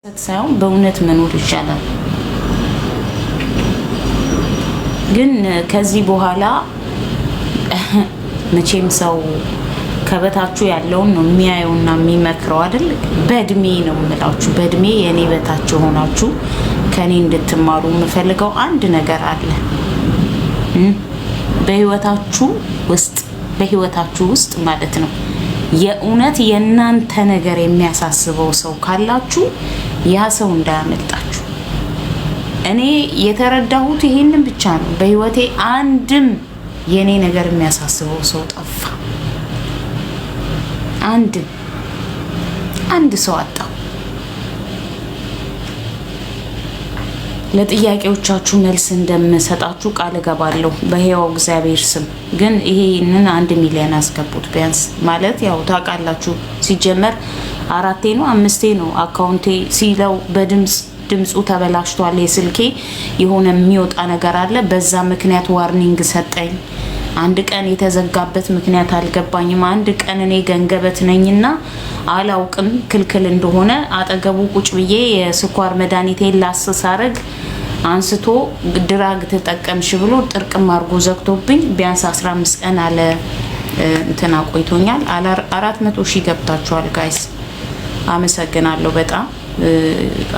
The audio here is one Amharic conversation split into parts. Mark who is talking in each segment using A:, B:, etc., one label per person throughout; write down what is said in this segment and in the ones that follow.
A: ሳይሆን በእውነት መኖር ይሻላል። ግን ከዚህ በኋላ መቼም ሰው ከበታችሁ ያለውን ነው የሚያየውና የሚመክረው አይደል? በእድሜ ነው የምላችሁ። በእድሜ የእኔ በታች የሆናችሁ ከእኔ እንድትማሩ የምፈልገው አንድ ነገር አለ። በህይወታችሁ ውስጥ፣ በህይወታችሁ ውስጥ ማለት ነው፣ የእውነት የእናንተ ነገር የሚያሳስበው ሰው ካላችሁ ያ ሰው እንዳያመልጣችሁ። እኔ የተረዳሁት ይሄንን ብቻ ነው። በህይወቴ አንድም የእኔ ነገር የሚያሳስበው ሰው ጠፋ። አንድም አንድ ሰው አጣሁ። ለጥያቄዎቻችሁ መልስ እንደምሰጣችሁ ቃል እገባለሁ በሕያው እግዚአብሔር ስም። ግን ይሄንን 1 ሚሊዮን አስገቡት ቢያንስ። ማለት ያው ታውቃላችሁ፣ ሲጀመር አራቴ ነው አምስቴ ነው አካውንቴ ሲለው በድምፅ ድምፁ ተበላሽቷል፣ የስልኬ የሆነ የሚወጣ ነገር አለ። በዛ ምክንያት warning ሰጠኝ። አንድ ቀን የተዘጋበት ምክንያት አልገባኝም። አንድ ቀን እኔ ገንገበት ነኝና አላውቅም ክልክል እንደሆነ። አጠገቡ ቁጭ ብዬ የስኳር መድኃኒቴን ላስ ሳረግ አንስቶ drug ተጠቀምሽ ብሎ ጥርቅም አድርጎ ዘግቶብኝ ቢያንስ 15 ቀን አለ እንትና ቆይቶኛል። 400,000 ገብታችኋል guys፣ አመሰግናለሁ በጣም።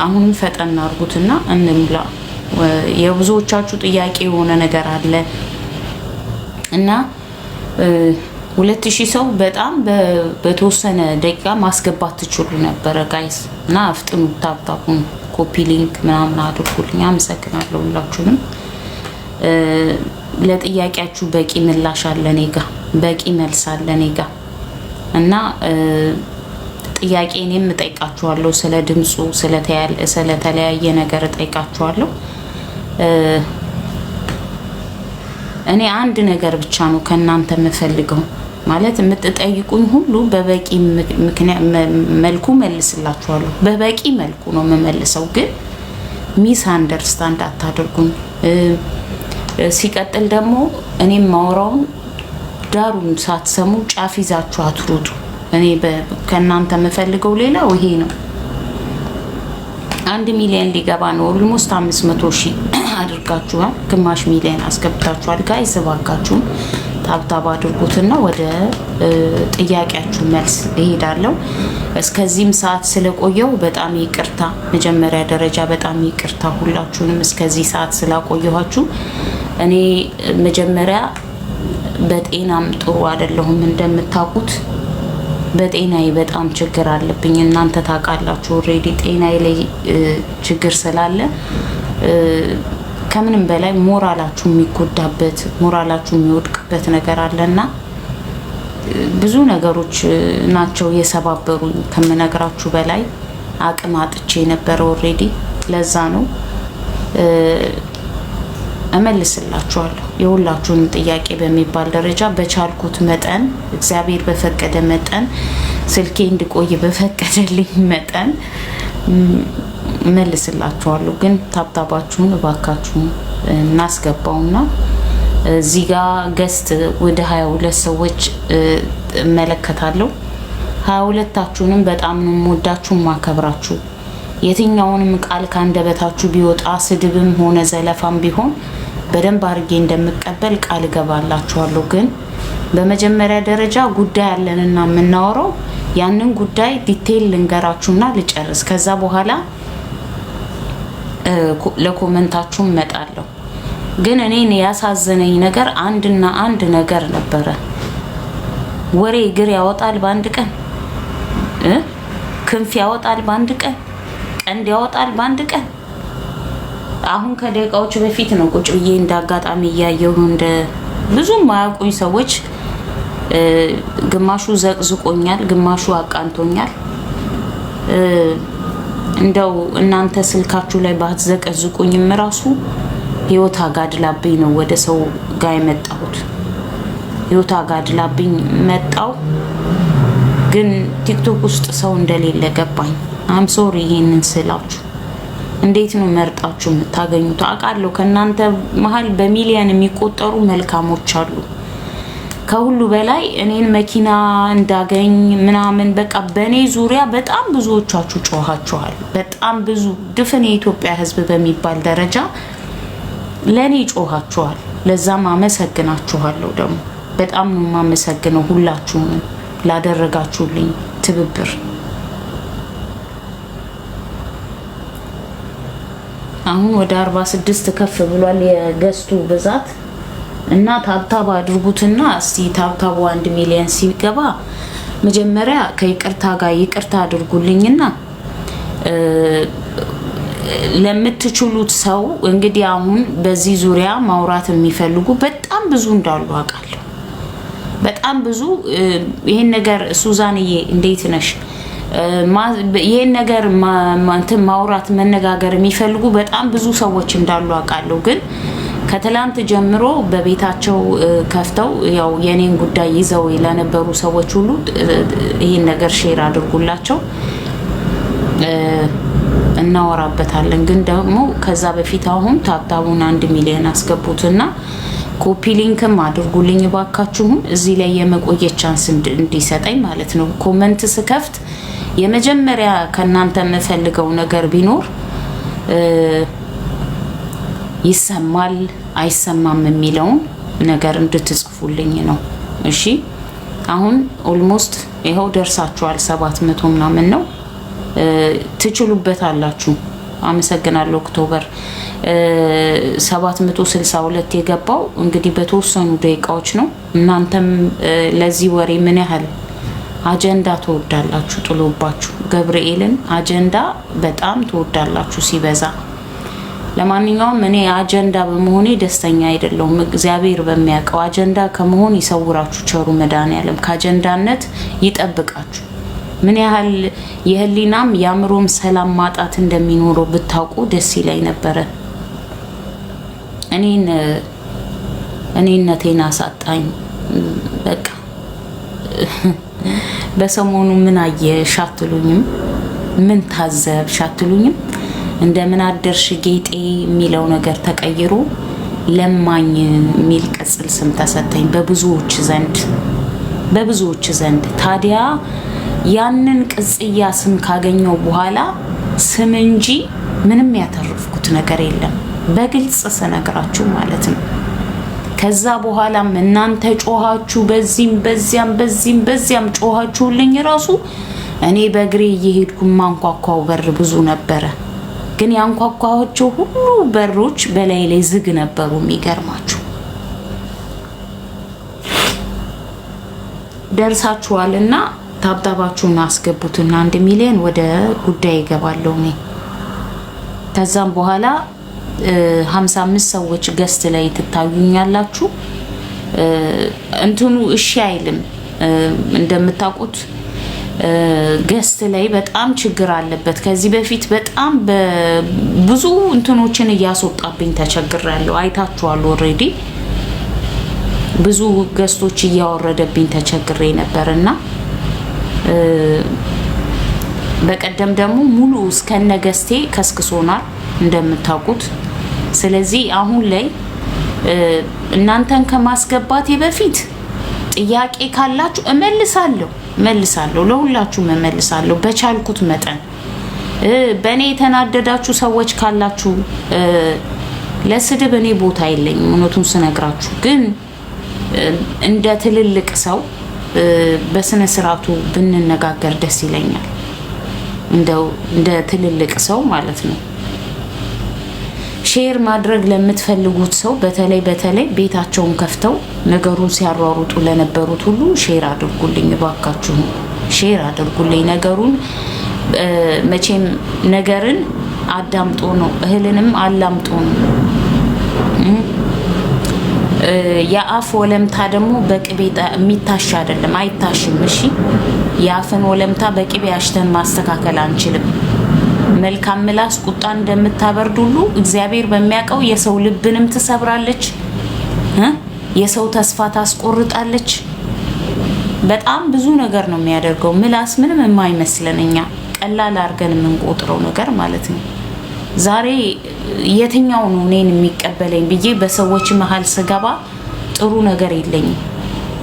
A: አሁንም ፈጠን አድርጉትና እንሙላ። የብዙዎቻችሁ ጥያቄ የሆነ ነገር አለ እና 2000 ሰው በጣም በተወሰነ ደቂቃ ማስገባት ትችሉ ነበረ guys። እና አፍጥኑ፣ tap tap ኡን copy link ምናምን አድርጉልኝ። አመሰግናለሁ ሁላችሁንም። ለጥያቄያችሁ በቂ ምላሽ አለ እኔ ጋ፣ በቂ መልስ አለ እኔ ጋ። እና ጥያቄ እኔም እጠይቃችኋለሁ፣ ስለ ድምፁ ስለተለያየ ነገር እጠይቃችኋለሁ። እኔ አንድ ነገር ብቻ ነው ከእናንተ የምፈልገው፣ ማለት የምትጠይቁኝ ሁሉ በበቂ መልኩ መልስላችኋለሁ። በበቂ መልኩ ነው የምመልሰው፣ ግን misunderstand አታድርጉኝ። ሲቀጥል ደግሞ እኔም ማውራውን ዳሩን ሳትሰሙ ጫፍ ይዛችሁ አትሩጡ። እኔ ከእናንተ የምፈልገው ሌላው ይሄ ነው። 1 ሚሊዮን ሊገባ ነው። Almost 500,000 አድርጋችኋል። ግማሽ ሚሊዮን አስገብታችኋል። Guys፣ እባካችሁን tap tap አድርጉትና ወደ ጥያቄያችሁ መልስ እሄዳለሁ። እስከዚህም ሰዓት ስለቆየው በጣም ይቅርታ። መጀመሪያ ደረጃ በጣም ይቅርታ ሁላችሁንም እስከዚህ ሰዓት ስላቆየኋችሁ። እኔ መጀመሪያ በጤናም ጥሩ አይደለሁም፣ እንደምታውቁት በጤናዬ በጣም ችግር አለብኝ። እናንተ ታውቃላችሁ already ጤናዬ ላይ ችግር ስላለ ከምንም በላይ ሞራላችሁ የሚጎዳበት፣ ሞራላችሁ የሚወድቅበት ነገር አለና ብዙ ነገሮች ናቸው የሰባበሩኝ። ከምነግራችሁ በላይ አቅም አጥቼ የነበረ already። ለዛ ነው። እመልስላችኋለሁ የሁላችሁንም ጥያቄ በሚባል ደረጃ፣ በቻልኩት መጠን፣ እግዚአብሔር በፈቀደ መጠን፣ ስልኬ እንድቆይ በፈቀደልኝ መጠን እመልስላችኋለሁ። ግን tap tap ኣችሁን እባካችሁን እናስገባውና እዚህ ጋር guest ወደ 22 ሰዎች እመለከታለሁ። 22ታችሁንም በጣም ነው የምወዳችሁ፣ ማከብራችሁ። የትኛውንም ቃል ከአንደበታችሁ ቢወጣ፣ ስድብም ሆነ ዘለፋም ቢሆን፣ በደንብ አድርጌ እንደምቀበል ቃል እገባላችኋለሁ። ግን በመጀመሪያ ደረጃ ጉዳይ አለንና የምናወራው ያንን ጉዳይ detail ልንገራችሁና ልጨርስ። ከዛ በኋላ ለ comment ኣችሁ እመጣለሁ። ግን እኔን ያሳዘነኝ ነገር አንድና አንድ ነገር ነበረ። ወሬ እግር ያወጣል በአንድ ቀን፣ ክንፍ ያወጣል በአንድ ቀን፣ ቀንድ ያወጣል በአንድ ቀን። አሁን ከደቂቃዎች በፊት ነው ቁጭ ብዬ እንደ አጋጣሚ እያየሁ፣ እንደ ብዙም ማያውቁኝ ሰዎች ግማሹ ዘቅዝቆኛል፣ ግማሹ አቃንቶኛል። እንደው እናንተ ስልካችሁ ላይ ባትዘቀዝቁኝም ራሱ ህይወት አጋድላብኝ ነው ወደ ሰው ጋር የመጣሁት። ህይወት አጋድላብኝ መጣው። ግን ቲክቶክ ውስጥ ሰው እንደሌለ ገባኝ። I'm sorry ይሄንን ስላችሁ። እንዴት ነው መርጣችሁ የምታገኙት? አውቃለሁ ከእናንተ መሀል በሚሊየን የሚቆጠሩ መልካሞች አሉ። ከሁሉ በላይ እኔን መኪና እንዳገኝ ምናምን በቃ በእኔ ዙሪያ በጣም ብዙዎቻችሁ ጮኻችኋል። በጣም ብዙ ድፍን የኢትዮጵያ ሕዝብ በሚባል ደረጃ ለእኔ ጮኻችኋል። ለዛም አመሰግናችኋለሁ። ደግሞ በጣም ነው የማመሰግነው ሁላችሁንም ላደረጋችሁልኝ ትብብር። አሁን ወደ 46 ከፍ ብሏል የ guest ኡ ብዛት እና tap tap አድርጉትና እስቲ tap tap ኡ 1 ሚሊዮን ሲገባ መጀመሪያ ከይቅርታ ጋር ይቅርታ አድርጉልኝና ለምትችሉት ሰው፣ እንግዲህ አሁን በዚህ ዙሪያ ማውራት የሚፈልጉ በጣም ብዙ እንዳሉ አውቃለሁ። በጣም ብዙ ይሄን ነገር፣ ሱዛንዬ እንዴት ነሽ? ይሄን ነገር እንትን ማውራት መነጋገር የሚፈልጉ በጣም ብዙ ሰዎች እንዳሉ አውቃለሁ። ግን ከትላንት ጀምሮ በቤታቸው ከፍተው ያው የኔን ጉዳይ ይዘው ለነበሩ ሰዎች ሁሉ ይሄን ነገር share አድርጉላቸው፣ እናወራበታለን። ግን ደግሞ ከዛ በፊት አሁን tap tap ኡን 1 ሚሊዮን አስገቡትና copy link ም አድርጉልኝ ባካችሁን፣ እዚህ ላይ የመቆየት chance እንዲሰጠኝ ማለት ነው። Comment ስከፍት የመጀመሪያ ከእናንተ የምፈልገው ነገር ቢኖር ይሰማል አይሰማም የሚለውን ነገር እንድትጽፉልኝ ነው። እሺ፣ አሁን almost ይኸው ደርሳችኋል። 700 ምናምን ነው። ትችሉበታላችሁ። አመሰግናለሁ። October 762 የገባው እንግዲህ በተወሰኑ ደቂቃዎች ነው። እናንተም ለዚህ ወሬ ምን ያህል አጀንዳ ትወዳላችሁ? ጥሎባችሁ ገብርኤልን አጀንዳ በጣም ትወዳላችሁ ሲበዛ። ለማንኛውም እኔ አጀንዳ በመሆኔ ደስተኛ አይደለሁም። እግዚአብሔር በሚያውቀው አጀንዳ ከመሆን ይሰውራችሁ ቸሩ መድኃኔዓለም ከአጀንዳነት ይጠብቃችሁ። ምን ያህል የህሊናም የአእምሮም ሰላም ማጣት እንደሚኖረው ብታውቁ ደስ ይለኝ ነበረ። እኔን እኔነቴን አሳጣኝ። በቃ በሰሞኑ ምን አየሽ አትሉኝም? ምን ታዘብሽ አትሉኝም? እንደምን አደርሽ ጌጤ የሚለው ነገር ተቀይሮ ለማኝ የሚል ቅጽል ስም ተሰጠኝ በብዙዎች ዘንድ፣ በብዙዎች ዘንድ። ታዲያ ያንን ቅጽያ ስም ካገኘው በኋላ ስም እንጂ ምንም ያተረፍኩት ነገር የለም። በግልጽ ስነግራችሁ ማለት ነው። ከዛ በኋላም እናንተ ጮኻችሁ በዚህም በዚያም በዚህም በዚያም ጮኻችሁልኝ ራሱ እኔ በእግሬ እየሄድኩ ማንኳኳው በር ብዙ ነበረ። ግን ያንኳኳቸው ሁሉ በሮች በላይ ላይ ዝግ ነበሩ። የሚገርማችሁ ደርሳችኋልና tap tap ኣችሁን አስገቡትና 1 ሚሊዮን ወደ ጉዳይ ይገባለሁ እኔ። ከዛም በኋላ 55 ሰዎች guest ላይ ትታዩኛላችሁ። እንትኑ እሺ አይልም። እንደምታውቁት guest ላይ በጣም ችግር አለበት። ከዚህ በፊት በጣም ብዙ እንትኖችን እያስወጣብኝ ተቸግሬያለሁ። አይታችኋል already፣ ብዙ guest ኦች እያወረደብኝ ተቸግሬ ነበር እና በቀደም ደግሞ ሙሉ እስከነ guest ኤ ከስክሶናል እንደምታውቁት። ስለዚህ አሁን ላይ እናንተን ከማስገባቴ በፊት ጥያቄ ካላችሁ እመልሳለሁ፣ እመልሳለሁ፣ ለሁላችሁም እመልሳለሁ በቻልኩት መጠን። በእኔ የተናደዳችሁ ሰዎች ካላችሁ ለስድብ እኔ ቦታ የለኝም፣ እውነቱን ስነግራችሁ። ግን እንደ ትልልቅ ሰው በስነ ስርዓቱ ብንነጋገር ደስ ይለኛል። እንደው እንደ ትልልቅ ሰው ማለት ነው። Share ማድረግ ለምትፈልጉት ሰው፣ በተለይ በተለይ ቤታቸውን ከፍተው ነገሩን ሲያሯሩጡ ለነበሩት ሁሉ share አድርጉልኝ፣ እባካችሁ share አድርጉልኝ። ነገሩን መቼም ነገርን አዳምጦ ነው፣ እህልንም አላምጦ ነው። የአፍ ወለምታ ደግሞ በቅቤ የሚታሽ አይደለም፣ አይታሽም። እሺ፣ የአፍን ወለምታ በቅቤ አሽተን ማስተካከል አንችልም። መልካም ምላስ ቁጣን እንደምታበርድ ሁሉ እግዚአብሔር በሚያውቀው የሰው ልብንም ትሰብራለች፣ የሰው ተስፋ ታስቆርጣለች። በጣም ብዙ ነገር ነው የሚያደርገው ምላስ። ምንም የማይመስለን እኛ ቀላል አድርገን የምንቆጥረው ነገር ማለት ነው። ዛሬ የትኛው ነው እኔን የሚቀበለኝ ብዬ በሰዎች መሀል ስገባ ጥሩ ነገር የለኝም።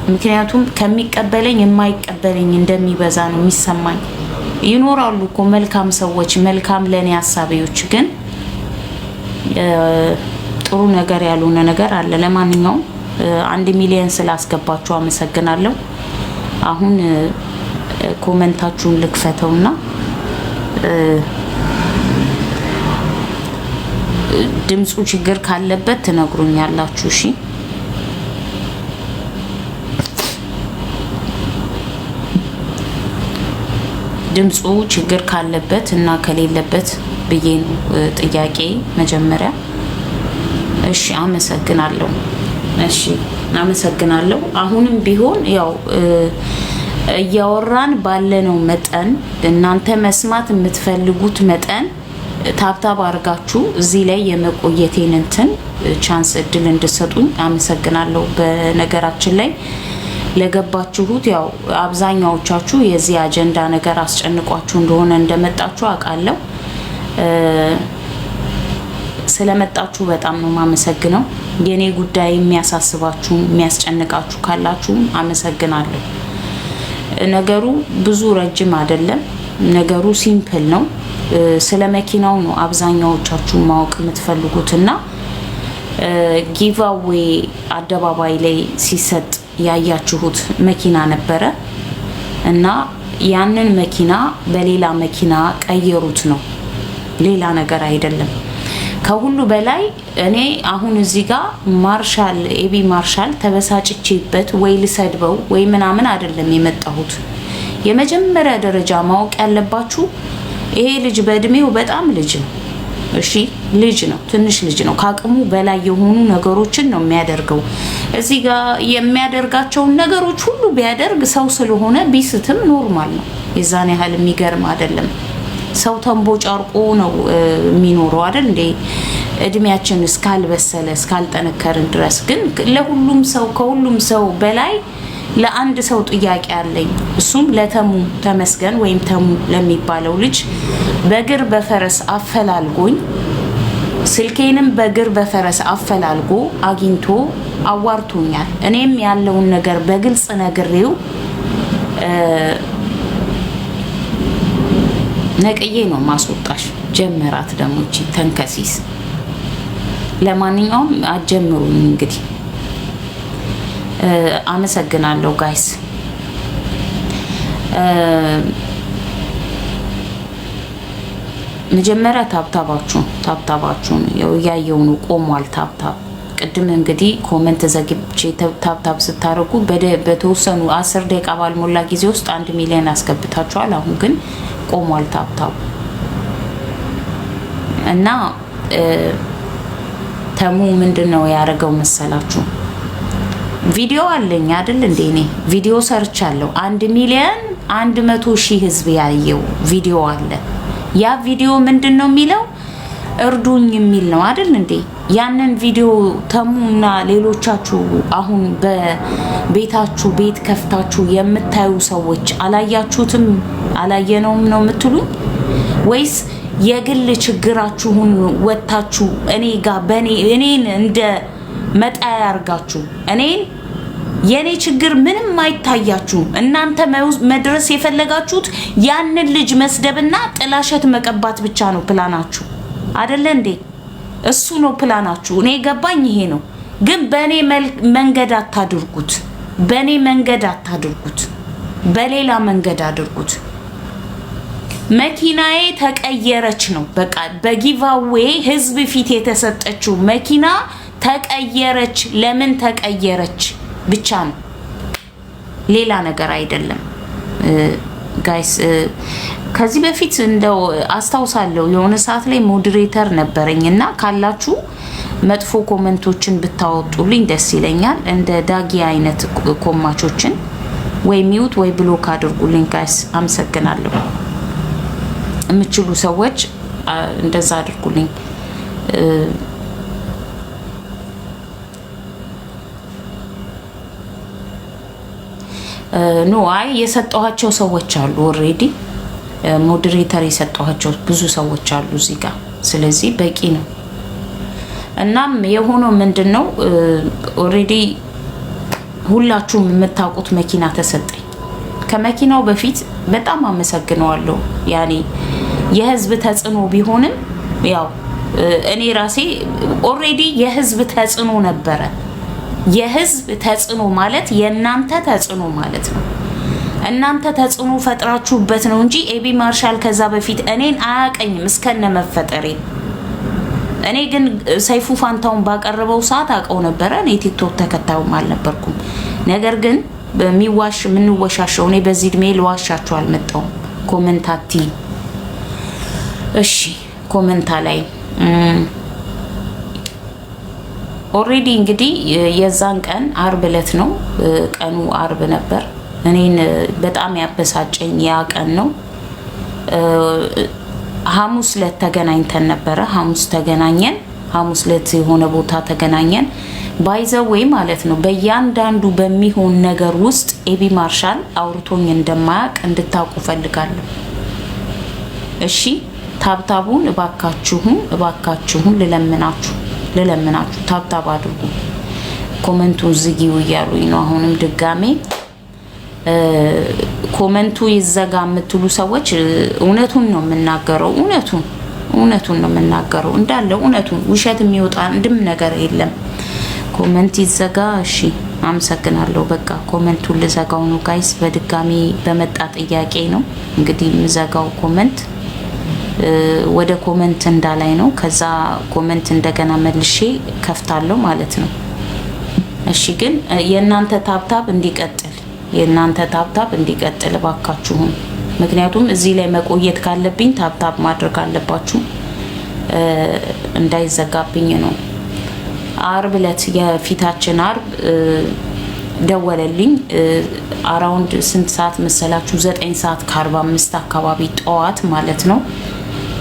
A: ምክንያቱም ከሚቀበለኝ የማይቀበለኝ እንደሚበዛ ነው የሚሰማኝ። ይኖራሉ እኮ መልካም ሰዎች፣ መልካም ለእኔ ሀሳቢዎች፣ ግን ጥሩ ነገር ያልሆነ ነገር አለ። ለማንኛውም 1 ሚሊዮን ስላስገባችሁ አመሰግናለሁ። አሁን comment ኣችሁን ልክፈተውና ድምፁ ችግር ካለበት ትነግሩኛላችሁ። እሺ፣ ድምፁ ችግር ካለበት እና ከሌለበት ብዬ ነው ጥያቄ መጀመሪያ። እሺ፣ አመሰግናለሁ። እሺ፣ አመሰግናለሁ። አሁንም ቢሆን ያው እያወራን ባለነው መጠን፣ እናንተ መስማት የምትፈልጉት መጠን tap tap አድርጋችሁ እዚህ ላይ የመቆየቴን እንትን chance እድል እንድሰጡኝ አመሰግናለሁ። በነገራችን ላይ ለገባችሁት ያው አብዛኛዎቻችሁ የዚህ አጀንዳ ነገር አስጨንቋችሁ እንደሆነ እንደመጣችሁ አውቃለሁ። ስለመጣችሁ በጣም ነው የማመሰግነው። የኔ ጉዳይ የሚያሳስባችሁ፣ የሚያስጨንቃችሁ ካላችሁ አመሰግናለሁ። ነገሩ ብዙ ረጅም አይደለም። ነገሩ simple ነው። ስለ መኪናው ነው አብዛኛዎቻችሁ ማወቅ የምትፈልጉት እና giveaway አደባባይ ላይ ሲሰጥ ያያችሁት መኪና ነበረ እና ያንን መኪና በሌላ መኪና ቀየሩት ነው፣ ሌላ ነገር አይደለም። ከሁሉ በላይ እኔ አሁን እዚህ ጋር ማርሻል፣ ኤቢ ማርሻል ተበሳጭቼበት ወይ ልሰድበው ወይ ምናምን አይደለም የመጣሁት። የመጀመሪያ ደረጃ ማወቅ ያለባችሁ ይሄ ልጅ በእድሜው በጣም ልጅ ነው። እሺ፣ ልጅ ነው፣ ትንሽ ልጅ ነው። ከአቅሙ በላይ የሆኑ ነገሮችን ነው የሚያደርገው። እዚህ ጋር የሚያደርጋቸውን ነገሮች ሁሉ ቢያደርግ ሰው ስለሆነ ቢስትም normal ነው። የዛን ያህል የሚገርም አይደለም። ሰው ተንቦጫርቆ ነው የሚኖረው አይደል እንዴ? እድሜያችን እስካልበሰለ፣ እስካልጠነከርን ድረስ። ግን ለሁሉም ሰው፣ ከሁሉም ሰው በላይ ለአንድ ሰው ጥያቄ አለኝ። እሱም ለተሙ ተመስገን ወይም ተሙ ለሚባለው ልጅ፣ በእግር በፈረስ አፈላልጎኝ፣ ስልኬንም በእግር በፈረስ አፈላልጎ አግኝቶ አዋርቶኛል። እኔም ያለውን ነገር በግልጽ ነግሬው ነቅዬ ነው ማስወጣሽ። ጀመራት ደግሞ እቺ ተንከሲስ። ለማንኛውም አጀምሩኝ እንግዲህ። አመሰግናለሁ guys። መጀመሪያ tap tap ኣችሁን፣ tap tap ኣችሁን ያው እያየው ነው፣ ቆሟል tap tap። ቅድም እንግዲህ comment ዘግቼ tap tap ስታደርጉ በተወሰኑ 10 ደቂቃ ባልሞላ ጊዜ ውስጥ 1 ሚሊዮን አስገብታችኋል። አሁን ግን ቆሟል tap tap። እና ተሙ ምንድን ነው ያደረገው መሰላችሁ? ቪዲዮ አለኝ አይደል እንዴ? እኔ ቪዲዮ ሰርቻለሁ። 1,100,000 ህዝብ ያየው ቪዲዮ አለ። ያ ቪዲዮ ምንድን ነው የሚለው? እርዱኝ የሚል ነው አይደል እንዴ? ያንን ቪዲዮ ተሙና ሌሎቻችሁ አሁን በቤታችሁ ቤት ከፍታችሁ የምታዩ ሰዎች አላያችሁትም? አላየነውም ነው የምትሉኝ ወይስ የግል ችግራችሁን ወጥታችሁ እኔ ጋር በእኔ እኔን እንደ መጣያ ያርጋችሁ እኔን የእኔ ችግር ምንም አይታያችሁም። እናንተ መድረስ የፈለጋችሁት ያንን ልጅ መስደብና ጥላሸት መቀባት ብቻ ነው ፕላናችሁ፣ አደለ እንዴ? እሱ ነው ፕላናችሁ። እኔ ገባኝ፣ ይሄ ነው። ግን በእኔ መንገድ አታድርጉት፣ በእኔ መንገድ አታድርጉት፣ በሌላ መንገድ አድርጉት። መኪናዬ ተቀየረች ነው በቃ። በ giveaway ህዝብ ፊት የተሰጠችው መኪና ተቀየረች። ለምን ተቀየረች ብቻ ነው፣ ሌላ ነገር አይደለም። Guys፣ ከዚህ በፊት እንደው አስታውሳለሁ የሆነ ሰዓት ላይ moderator ነበረኝ እና ካላችሁ መጥፎ comment ኦችን ብታወጡልኝ ደስ ይለኛል። እንደ ዳጊ አይነት ኮማቾችን ወይ mute ወይ block አድርጉልኝ guys። አመሰግናለሁ። የምችሉ ሰዎች እንደዛ አድርጉልኝ። No፣ አይ፣ የሰጠኋቸው ሰዎች አሉ፣ already moderator የሰጠኋቸው ብዙ ሰዎች አሉ እዚህ ጋር። ስለዚህ በቂ ነው። እናም የሆነው ምንድን ነው already ሁላችሁም የምታውቁት መኪና ተሰጠኝ። ከመኪናው በፊት በጣም አመሰግነዋለሁ። ያኔ የህዝብ ተጽዕኖ ቢሆንም ያው እኔ ራሴ already የህዝብ ተጽዕኖ ነበረ። የህዝብ ተጽዕኖ ማለት የእናንተ ተጽዕኖ ማለት ነው። እናንተ ተጽዕኖ ፈጥራችሁበት ነው እንጂ ኤቢ ማርሻል ከዛ በፊት እኔን አያቀኝም እስከነ መፈጠሬ። እኔ ግን ሰይፉ ፋንታውን ባቀረበው ሰዓት አውቀው ነበረ። እኔ ቲክቶክ ተከታዩም አልነበርኩም። ነገር ግን በሚዋሽ የምንወሻሸው እኔ በዚህ እድሜ ልዋሻችሁ አልመጣውም። ኮመንታቲ እሺ፣ ኮመንታ ላይ already እንግዲህ የዛን ቀን አርብ እለት ነው። ቀኑ አርብ ነበር። እኔን በጣም ያበሳጨኝ ያ ቀን ነው። ሐሙስ ዕለት ተገናኝተን ነበረ። ሐሙስ ተገናኘን። ሐሙስ ዕለት የሆነ ቦታ ተገናኘን። By the way ማለት ነው። በእያንዳንዱ በሚሆን ነገር ውስጥ ኤቢ ማርሻል አውርቶኝ እንደማያውቅ እንድታውቁ ፈልጋለሁ። እሺ፣ tap tap ኡን እባካችሁን እባካችሁን ልለምናችሁ ልለምናችሁ tap tap አድርጉ። Comment ኡን ዝጊው እያሉኝ ነው። አሁንም ድጋሜ comment ኡ ይዘጋ የምትሉ ሰዎች እውነቱን ነው የምናገረው። እውነቱን እውነቱን ነው የምናገረው እንዳለ እውነቱን፣ ውሸት የሚወጣ አንድም ነገር የለም። Comment ይዘጋ። እሺ፣ አመሰግናለሁ። በቃ comment ኡን ልዘጋው ነው guys። በድጋሚ በመጣ ጥያቄ ነው እንግዲህ የምዘጋው comment፣ ወደ comment እንዳላይ ነው። ከዛ comment እንደገና መልሼ ከፍታለሁ ማለት ነው። እሺ፣ ግን የእናንተ tap tap እንዲቀጥል፣ የእናንተ tap tap እንዲቀጥል እባካችሁን። ምክንያቱም እዚህ ላይ መቆየት ካለብኝ tap tap ማድረግ አለባችሁ፣ እንዳይዘጋብኝ ነው። አርብ ዕለት፣ የፊታችን አርብ ደወለልኝ። Around ስንት ሰዓት መሰላችሁ? 9 ሰዓት ከ45 አካባቢ ጠዋት ማለት ነው።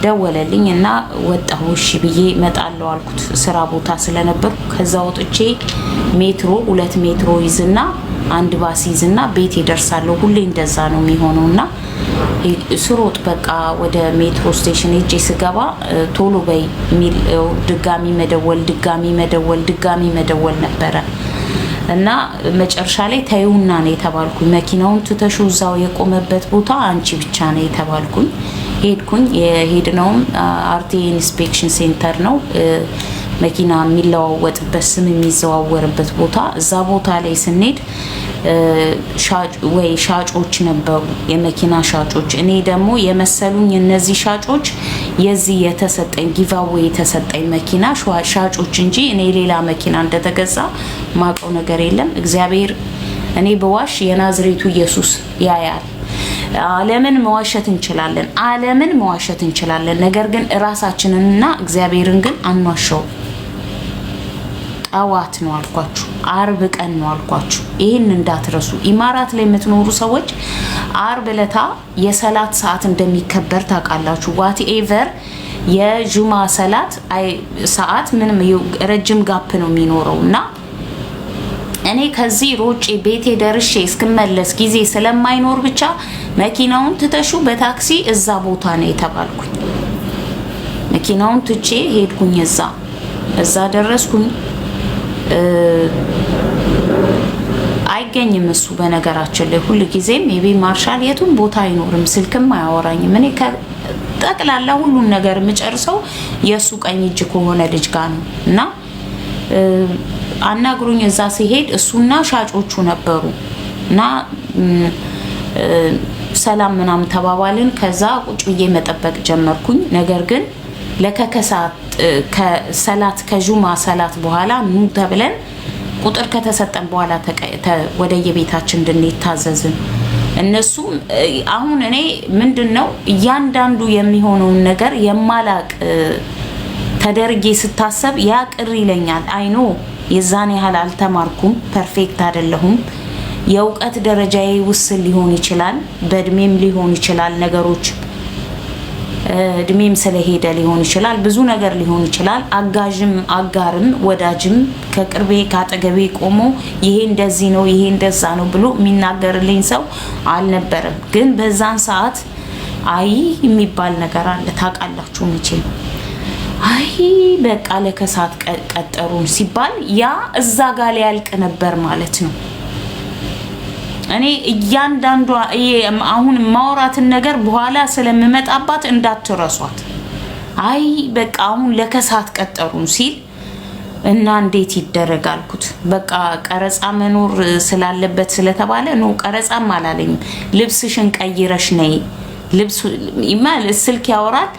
A: ደወለልኝ እና ወጣሁ። እሺ ብዬ እመጣለሁ አልኩት፣ ስራ ቦታ ስለነበርኩ። ከዛ ወጥቼ ሜትሮ፣ ሁለት ሜትሮ ይዝና አንድ ባስ ይዝና ቤት ይደርሳለሁ። ሁሌ እንደዛ ነው የሚሆነው እና ስሮጥ በቃ ወደ metro station ሄጄ ስገባ ቶሎ በይ የሚል ድጋሚ መደወል፣ ድጋሚ መደወል፣ ድጋሚ መደወል ነበረ እና መጨረሻ ላይ ተይውና ነው የተባልኩኝ። መኪናውን ትተሹ እዛው የቆመበት ቦታ አንቺ ብቻ ነው የተባልኩኝ። ሄድኩኝ። የሄድነውም RTA inspection center ነው፣ መኪና የሚለዋወጥበት፣ ስም የሚዘዋወርበት ቦታ። እዛ ቦታ ላይ ስንሄድ ወይ ሻጮች ነበሩ፣ የመኪና ሻጮች። እኔ ደግሞ የመሰሉኝ እነዚህ ሻጮች የዚህ የተሰጠኝ giveaway የተሰጠኝ መኪና ሻጮች እንጂ እኔ ሌላ መኪና እንደተገዛ ማቀው ነገር የለም። እግዚአብሔር፣ እኔ በዋሽ የናዝሬቱ ኢየሱስ ያያል። ዓለምን መዋሸት እንችላለን፣ ዓለምን መዋሸት እንችላለን። ነገር ግን እራሳችንንና እግዚአብሔርን ግን አንዋሸውም። ጠዋት ነው አልኳችሁ፣ አርብ ቀን ነው አልኳችሁ። ይህን እንዳትረሱ። ኢማራት ላይ የምትኖሩ ሰዎች አርብ ለታ የሰላት ሰዓት እንደሚከበር ታውቃላችሁ። Whatever የጁማ ሰላት ሰዓት ምንም ረጅም gap ነው የሚኖረው እና እኔ ከዚህ ሮጬ ቤቴ ደርሼ እስክመለስ ጊዜ ስለማይኖር ብቻ መኪናውን ትተሹ በታክሲ እዛ ቦታ ነው የተባልኩኝ። መኪናውን ትቼ ሄድኩኝ። እዛ ደረስኩኝ። አይገኝም እሱ። በነገራችን ላይ ሁል ጊዜም ኤቢ ማርሻል የቱም ቦታ አይኖርም፣ ስልክም አያወራኝም። እኔ ጠቅላላ ሁሉን ነገር የምጨርሰው የእሱ ቀኝ እጅ ከሆነ ልጅ ጋር ነው እና አናግሩኝ። እዛ ሲሄድ እሱና ሻጮቹ ነበሩ እና ሰላም ምናምን ተባባልን። ከዛ ቁጭ ብዬ መጠበቅ ጀመርኩኝ። ነገር ግን ለከከሳት ከሰላት ከጁማ ሰላት በኋላ ኑ ተብለን ቁጥር ከተሰጠን በኋላ ወደ የቤታችን እንድንሄድ ታዘዝን። እነሱም አሁን እኔ ምንድን ነው እያንዳንዱ የሚሆነውን ነገር የማላቅ ተደርጌ ስታሰብ ያ ቅር ይለኛል። I know የዛን ያህል አልተማርኩም፣ perfect አይደለሁም። የእውቀት ደረጃዬ ውስን ሊሆን ይችላል፣ በእድሜም ሊሆን ይችላል፣ ነገሮች እድሜም ስለሄደ ሊሆን ይችላል፣ ብዙ ነገር ሊሆን ይችላል። አጋዥም አጋርም ወዳጅም ከቅርቤ ከአጠገቤ ቆሞ ይሄ እንደዚህ ነው፣ ይሄ እንደዛ ነው ብሎ የሚናገርልኝ ሰው አልነበረም። ግን በዛን ሰዓት አይ የሚባል ነገር አለ፣ ታውቃላችሁ መቼም። አይ በቃ ለከሳት ቀጠሩን ሲባል ያ እዛ ጋር ሊያልቅ ነበር ማለት ነው። እኔ እያንዳንዷ አሁን ማውራትን ነገር በኋላ ስለምመጣባት እንዳትረሷት። አይ በቃ አሁን ለከሳት ቀጠሩን ሲል እና እንዴት ይደረግ አልኩት። በቃ ቀረጻ መኖር ስላለበት ስለተባለ no፣ ቀረጻም አላለኝም። ልብስሽን ቀይረሽ ነይ፣ ልብሱ ስልክ ያወራል፣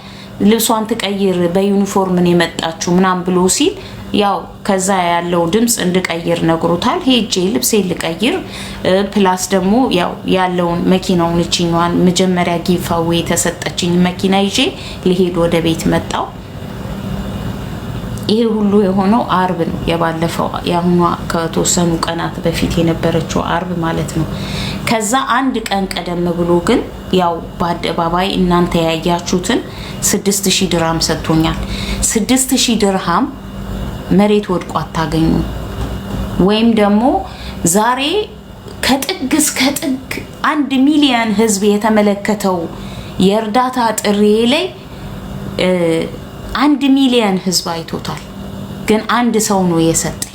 A: ልብሷን ትቀይር፣ በዩኒፎርም ነው የመጣችው ምናምን ብሎ ሲል ያው ከዛ ያለው ድምፅ እንድቀይር ነግሮታል። ሄጄ ልብሴን ልቀይር፣ plus ደግሞ ያው ያለውን መኪናውን እችኛዋን መጀመሪያ giveaway የተሰጠችኝ መኪና ይዤ ልሄድ ወደ ቤት መጣው። ይሄ ሁሉ የሆነው አርብ ነው። የባለፈው የአሁኗ ከተወሰኑ ቀናት በፊት የነበረችው አርብ ማለት ነው። ከዛ አንድ ቀን ቀደም ብሎ ግን ያው በአደባባይ እናንተ ያያችሁትን 6000 ድርሃም ሰጥቶኛል። 6000 ድርሃም መሬት ወድቆ አታገኙ። ወይም ደግሞ ዛሬ ከጥግ እስከ ጥግ 1 ሚሊዮን ህዝብ የተመለከተው የእርዳታ ጥሪ ላይ 1 ሚሊዮን ህዝብ አይቶታል። ግን አንድ ሰው ነው የሰጠኝ።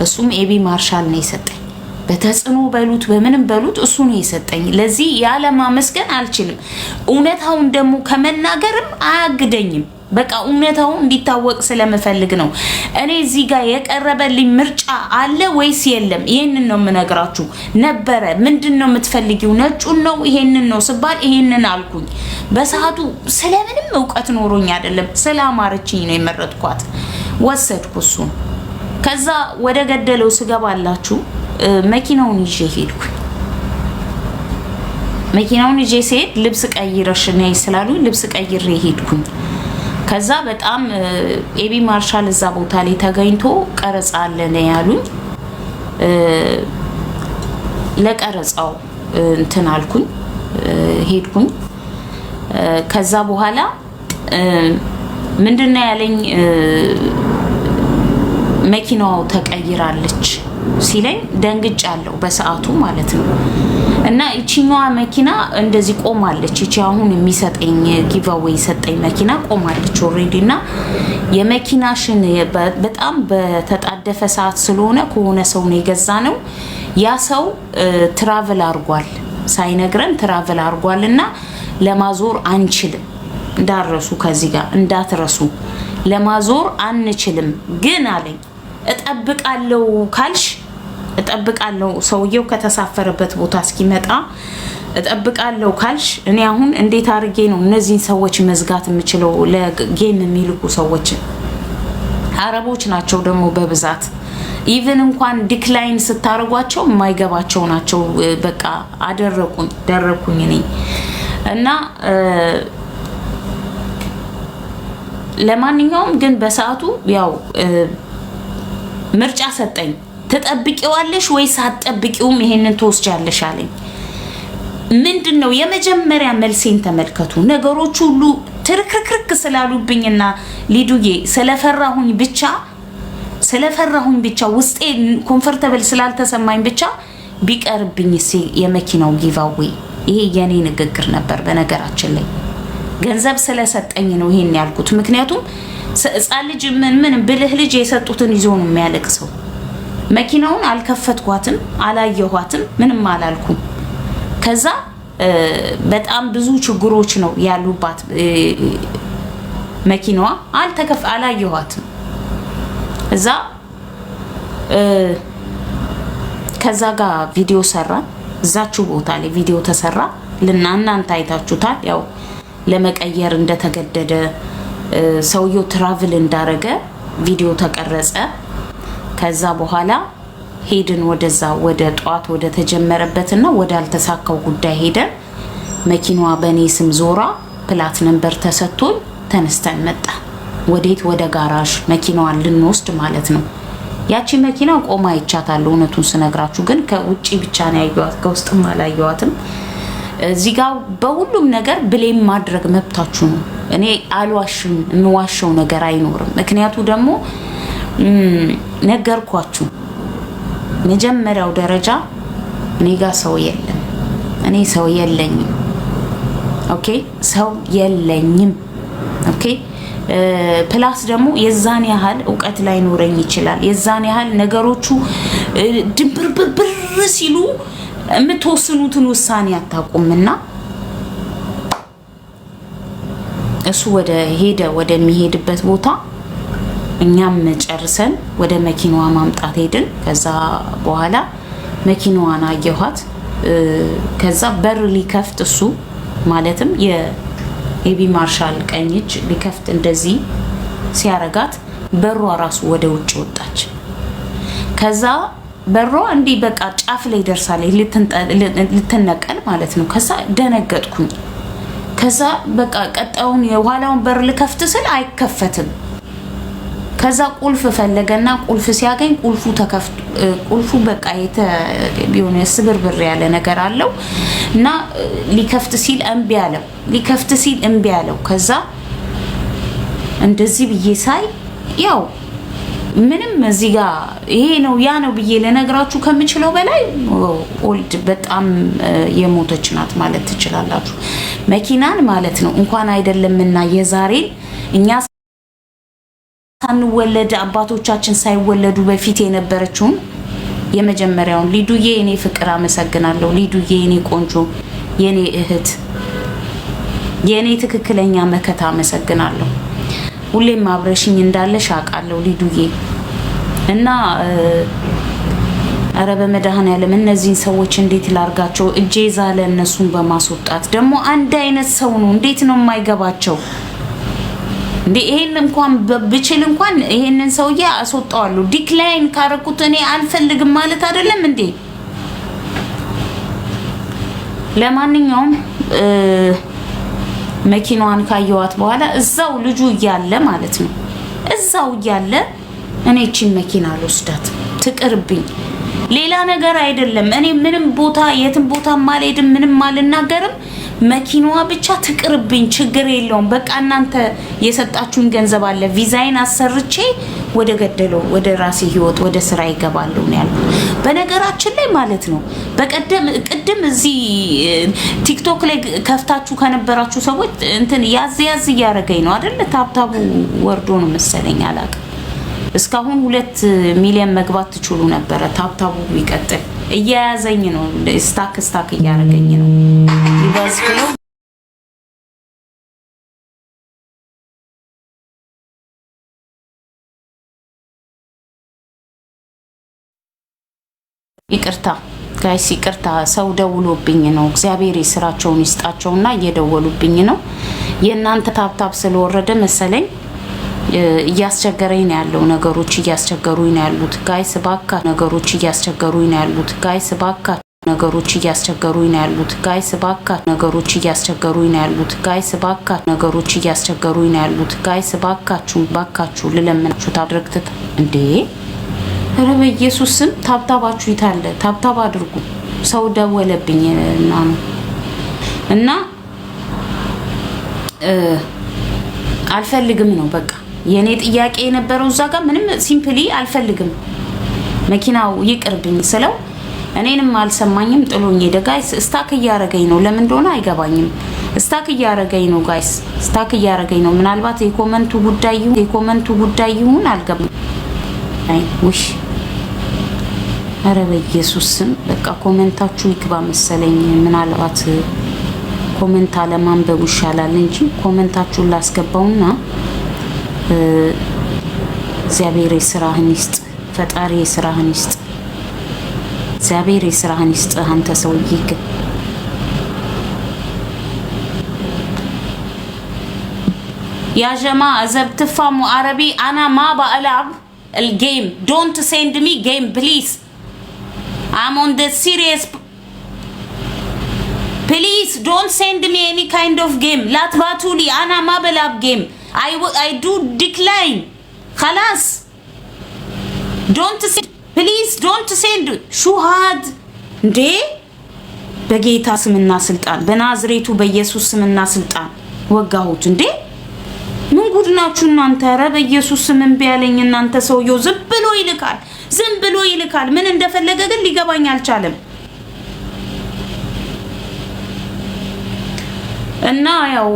A: እሱም ኤቢ ማርሻል ነው የሰጠኝ። በተጽዕኖ በሉት በምንም በሉት እሱ ነው የሰጠኝ። ለዚህ ያለማመስገን አልችልም። እውነታውን ደግሞ ከመናገርም አያግደኝም። በቃ እውነታው እንዲታወቅ ስለምፈልግ ነው። እኔ እዚህ ጋር የቀረበልኝ ምርጫ አለ ወይስ የለም? ይሄንን ነው የምነግራችሁ። ነበረ ምንድን ነው የምትፈልጊው? ነጩን ነው ይሄንን ነው ስባል ይሄንን አልኩኝ። በሰዓቱ ስለምንም እውቀት ኖሮኝ አይደለም፣ ስላማረችኝ ነው የመረጥኳት። ወሰድኩ እሱን። ከዛ ወደ ገደለው ስገባላችሁ መኪናውን ይዤ ሄድኩኝ። መኪናውን ይዤ ስሄድ ልብስ ቀይረሽ ነይ ስላሉኝ ልብስ ቀይሬ ሄድኩኝ። ከዛ በጣም ኤቢ ማርሻል እዛ ቦታ ላይ ተገኝቶ ቀረጻ አለ ነው ያሉኝ። ለቀረጻው እንትን አልኩኝ፣ ሄድኩኝ። ከዛ በኋላ ምንድነው ያለኝ፣ መኪናው ተቀይራለች ሲለኝ ደንግጫለሁ፣ በሰዓቱ ማለት ነው። እና ይችኛዋ መኪና እንደዚህ ቆማለች። ይቺ አሁን የሚሰጠኝ giveaway የሰጠኝ መኪና ቆማለች already። እና የመኪናሽን በጣም በተጣደፈ ሰዓት ስለሆነ ከሆነ ሰው ነው የገዛ ነው። ያ ሰው travel አርጓል፣ ሳይነግረን travel አርጓል እና ለማዞር አንችልም። እንዳትረሱ፣ ከዚህ ጋር እንዳትረሱ፣ ለማዞር አንችልም። ግን አለኝ፣ እጠብቃለሁ ካልሽ እጠብቃለሁ፣ ሰውየው ከተሳፈረበት ቦታ እስኪመጣ እጠብቃለሁ ካልሽ፣ እኔ አሁን እንዴት አድርጌ ነው እነዚህን ሰዎች መዝጋት የምችለው? ለ game የሚልኩ ሰዎችን አረቦች ናቸው ደግሞ በብዛት፣ even እንኳን decline ስታደርጓቸው የማይገባቸው ናቸው። በቃ አደረቁኝ፣ ደረኩኝ እኔ። እና ለማንኛውም ግን በሰዓቱ ያው ምርጫ ሰጠኝ። ትጠብቂዋለሽ ወይስ አትጠብቂውም? ይሄንን ትወስጃለሽ አለኝ። ምንድን ነው የመጀመሪያ መልሴን ተመልከቱ። ነገሮች ሁሉ ትርክርክርክ ስላሉብኝና ሊዱዬ ስለፈራሁኝ ብቻ ውስጤ comfortable ስላልተሰማኝ ብቻ ቢቀርብኝ የመኪናው giveaway፣ ይሄ የኔ ንግግር ነበር። በነገራችን ላይ ገንዘብ ስለሰጠኝ ነው ይሄን ያልኩት። ምክንያቱም ሕፃን ልጅ ምን ምን ብልህ ልጅ የሰጡትን ይዞ ነው የሚያለቅሰው። መኪናውን አልከፈትኳትም፣ አላየኋትም፣ ምንም አላልኩም። ከዛ በጣም ብዙ ችግሮች ነው ያሉባት መኪናዋ፣ አላየኋትም። እዛ ከዛ ጋር ቪዲዮ ሰራን። እዛችሁ ቦታ ላይ ቪዲዮ ተሰራ ልና እናንተ አይታችሁታል። ያው ለመቀየር እንደተገደደ፣ ሰውየው travel እንዳረገ ቪዲዮ ተቀረጸ። ከዛ በኋላ ሄድን ወደዛ ወደ ጠዋት ወደ ተጀመረበትና ወደ አልተሳካው ጉዳይ ሄደን መኪናዋ በእኔ ስም ዞራ plate number ተሰጥቶን ተነስተን መጣ። ወዴት? ወደ ጋራዥ መኪናዋን ልንወስድ ማለት ነው። ያቺ መኪና ቆማ አይቻታለሁ። እውነቱን ስነግራችሁ ግን ከውጭ ብቻ ነው ያየኋት፣ ከውስጥም አላየኋትም። እዚህ ጋር በሁሉም ነገር blame ማድረግ መብታችሁ ነው። እኔ አልዋሽም፣ የምዋሸው ነገር አይኖርም። ምክንያቱ ደግሞ ነገርኳችሁ። መጀመሪያው ደረጃ እኔ ጋር ሰው የለም። እኔ ሰው የለኝም። Okay፣ ሰው የለኝም። Okay፣ plus ደግሞ የዛን ያህል እውቀት ላይኖረኝ ይችላል። የዛን ያህል ነገሮቹ ድንብርብርብር ሲሉ የምትወስኑትን ውሳኔ አታውቁምና እሱ ወደ ሄደ ወደሚሄድበት ቦታ እኛም ጨርሰን ወደ መኪናዋ ማምጣት ሄድን። ከዛ በኋላ መኪናዋን አየኋት። ከዛ በር ሊከፍት እሱ ማለትም የኤቢ ማርሻል ቀኝ እጅ ሊከፍት እንደዚህ ሲያረጋት በሯ ራሱ ወደ ውጭ ወጣች። ከዛ በሯ እንዲህ በቃ ጫፍ ላይ ደርሳለች፣ ልትነቀል ማለት ነው። ከዛ ደነገጥኩኝ። ከዛ በቃ ቀጣዩን የኋላውን በር ልከፍት ስል አይከፈትም። ከዛ ቁልፍ ፈለገና ቁልፍ ሲያገኝ ቁልፉ ተከፍቶ ቁልፉ በቃ የሆነ ስብርብር ያለ ነገር አለው እና ሊከፍት ሲል እምቢ አለው። ሊከፍት ሲል እምቢ አለው። ከዛ እንደዚህ ብዬ ሳይ ያው ምንም እዚህ ጋር ይሄ ነው ያ ነው ብዬ ልነግራችሁ ከምችለው በላይ old በጣም የሞተች ናት ማለት ትችላላችሁ። መኪናን ማለት ነው እንኳን አይደለምና የዛሬን እኛ ሳንወለድ አባቶቻችን ሳይወለዱ በፊት የነበረችውን የመጀመሪያውን። ሊዱዬ የኔ ፍቅር አመሰግናለሁ። ሊዱዬ የኔ ቆንጆ፣ የኔ እህት፣ የኔ ትክክለኛ መከታ አመሰግናለሁ። ሁሌም አብረሽኝ እንዳለሽ አውቃለሁ ሊዱዬ። እና ኧረ በመድኃኔዓለም እነዚህን ሰዎች እንዴት ላርጋቸው? እጄ ዛለ እነሱን በማስወጣት። ደግሞ አንድ አይነት ሰው ነው። እንዴት ነው የማይገባቸው? እንዴ ይሄን እንኳን ብችል እንኳን ይሄንን ሰውዬ አስወጣዋለሁ። Decline ካረኩት እኔ አልፈልግም ማለት አይደለም እንዴ? ለማንኛውም መኪናዋን ካየዋት በኋላ እዛው ልጁ እያለ ማለት ነው፣ እዛው እያለ እኔ እቺን መኪና አልወስዳት፣ ትቅርብኝ። ሌላ ነገር አይደለም። እኔ ምንም ቦታ የትም ቦታ አልሄድም፣ ምንም አልናገርም። መኪናዋ ብቻ ትቅርብኝ፣ ችግር የለውም። በቃ እናንተ የሰጣችሁኝ ገንዘብ አለ፣ ቪዛይን አሰርቼ ወደ ገደለው ወደ ራሴ ህይወት ወደ ስራ ይገባለሁ ነው ያልኩት። በነገራችን ላይ ማለት ነው በቀደም ቅድም እዚህ ቲክቶክ ላይ ከፍታችሁ ከነበራችሁ ሰዎች እንትን ያዝ ያዝ እያደረገኝ ነው አይደል? Tap tap ኡ ወርዶ ነው መሰለኝ፣ አላውቅም። እስካሁን 2 ሚሊዮን መግባት ትችሉ ነበረ። Tap tap ኡ ቢቀጥል እየያዘኝ ነው፣ stuck stuck እያደረገኝ ነው። ይባዝ ብለው ይቅርታ guys፣ ይቅርታ፣ ሰው ደውሎብኝ ነው። እግዚአብሔር የስራቸውን ይስጣቸውና እየደወሉብኝ ነው። የእናንተ tap tap ስለወረደ መሰለኝ እያስቸገረኝ ነው ያለው። ነገሮች እያስቸገሩኝ ነው ያሉት guys ባካ። ነገሮች እያስቸገሩኝ ነው ያሉት guys ባካ። ነገሮች እያስቸገሩኝ ነው ያሉት guys ባካ። ነገሮች እያስቸገሩኝ ነው ያሉት guys ባካ። ነገሮች እያስቸገሩኝ ነው ያሉት guys፣ ባካችሁ፣ ባካችሁ ልለምናችሁ። ታድረግትት እንዴ! ኧረ በኢየሱስ ስም tap tap ኣችሁ ይታለ? Tap tap አድርጉ። ሰው ደወለብኝ እና ነው እና አልፈልግም ነው በቃ የእኔ ጥያቄ የነበረው እዛ ጋር ምንም simply አልፈልግም፣ መኪናው ይቅርብኝ ስለው እኔንም አልሰማኝም፣ ጥሎኝ ሄደ። Guys፣ stuck እያረገኝ ነው፣ ለምን እንደሆነ አይገባኝም። Stuck እያረገኝ ነው guys፣ stuck እያረገኝ ነው። ምናልባት የ comment ኡ ጉዳይ ይሁን፣ የ comment ኡ ጉዳይ ይሁን አልገባኝ። ውይ ኧረ በኢየሱስ ስም በቃ comment ኣችሁ ይግባ መሰለኝ። ምናልባት comment አለማንበቡ ይሻላል እንጂ comment ኣችሁን ላስገባውና እግዚአብሔር የስራህን ይስጥ፣ ፈጣሪ የስራህን ይስጥ፣ እግዚአብሔር የስራህን ይስጥ። አንተ ሰውዬ ግን يا جماعة إذا بتفهموا عربي، أنا ما بلعب ال game. Don't send me game, please. I'm on the serious. Please don't send me any kind of game. لا تبعتولي، أنا ما بلعب game. I do decline، خلاص. Don't send, please don't send. شو هاد እንዴ? በጌታ ስምና ስልጣን፣ በናዝሬቱ በኢየሱስ ስምና ስልጣን ወጋሁት። እንዴ ምን ጉድ ናችሁ እናንተ? ኧረ በኢየሱስ ስም እምቢ ያለኝ እናንተ። ሰውየው ዝም ብሎ ይልካል፣ ዝም ብሎ ይልካል። ምን እንደፈለገ ግን ሊገባኝ አልቻለም። እና ያው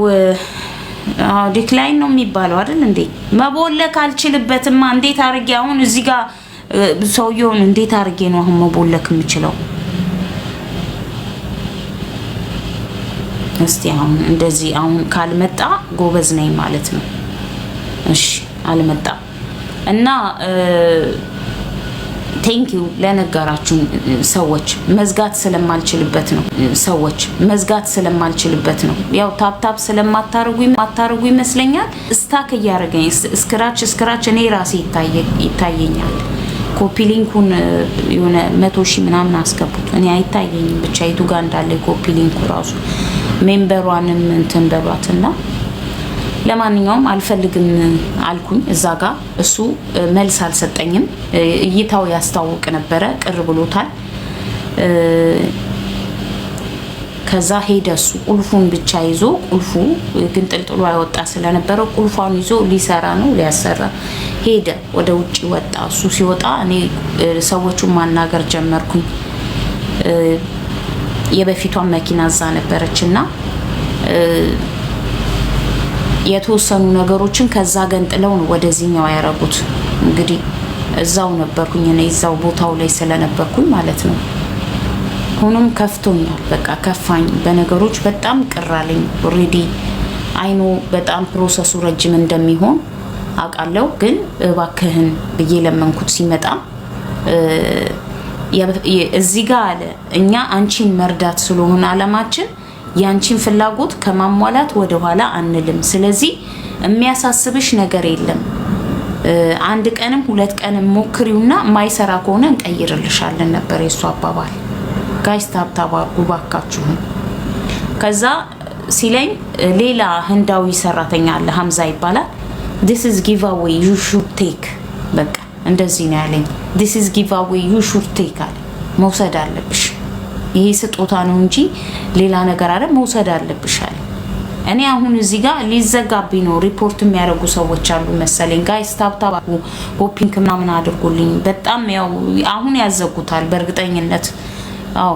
A: decline ነው የሚባለው አይደል እንዴ? መቦለክ አልችልበትማ። እንዴት አድርጌ አሁን እዚህ ጋር ሰውየውን እንዴት አድርጌ ነው አሁን መቦለክ የምችለው? እስቲ አሁን እንደዚህ አሁን ካልመጣ ጎበዝ ነኝ ማለት ነው። እሺ አልመጣም። እና thank you ለነገራችሁ ሰዎች፣ መዝጋት ስለማልችልበት ነው። ሰዎች መዝጋት ስለማልችልበት ነው። ያው tap tap ስለማታረጉ ማታረጉ ይመስለኛል። Stuck እያደረገኝ scratch scratch እኔ ራሴ ይታየኛል። Copy link ኡን የሆነ 100,000 ምናምን አስገቡት። እኔ አይታየኝም ብቻ የቱ ጋር እንዳለ copy link ኡ ራሱ። Member ሯንም እንትን በሏትና ለማንኛውም አልፈልግም አልኩኝ። እዛ ጋ እሱ መልስ አልሰጠኝም። እይታው ያስታውቅ ነበረ፣ ቅር ብሎታል። ከዛ ሄደ። እሱ ቁልፉን ብቻ ይዞ፣ ቁልፉ ግን ጥልጥሉ አይወጣ ስለነበረ ቁልፏን ይዞ ሊሰራ ነው ሊያሰራ ሄደ። ወደ ውጭ ወጣ። እሱ ሲወጣ እኔ ሰዎቹን ማናገር ጀመርኩኝ። የበፊቷን መኪና እዛ ነበረች እና የተወሰኑ ነገሮችን ከዛ ገንጥለው ነው ወደዚህኛው ያደረጉት። እንግዲህ እዛው ነበርኩኝ እኔ፣ እዛው ቦታው ላይ ስለነበርኩኝ ማለት ነው። ሆኖም ከፍቶኛል። በቃ ከፋኝ፣ በነገሮች በጣም ቅር አለኝ። Already I know በጣም process ኡ ረጅም እንደሚሆን አውቃለሁ። ግን እባክህን ብዬ ለመንኩት። ሲመጣ እዚህ ጋር አለ፣ እኛ አንቺን መርዳት ስለሆነ አላማችን የአንቺን ፍላጎት ከማሟላት ወደኋላ አንልም። ስለዚህ የሚያሳስብሽ ነገር የለም። አንድ ቀንም ሁለት ቀንም ሞክሪውና ማይሰራ ከሆነ እንቀይርልሻለን ነበር የእሱ አባባል። Guys, tap tap አድርጉ ባካችሁን። ከዛ ሲለኝ ሌላ ህንዳዊ ሰራተኛ አለ፣ ሀምዛ ይባላል። "This is giveaway, you should take." በቃ እንደዚህ ነው ያለኝ። "This is giveaway, you should take" አለ። መውሰድ አለብሽ፣ ይሄ ስጦታ ነው እንጂ ሌላ ነገር አለ፣ መውሰድ አለብሽ አለ። እኔ አሁን እዚህ ጋር ሊዘጋብኝ ነው። ሪፖርት የሚያደርጉ ሰዎች አሉ መሰለኝ። Guys, tap tap copy link ምናምን አድርጉልኝ። በጣም ያው አሁን ያዘጉታል በእርግጠኝነት። አዎ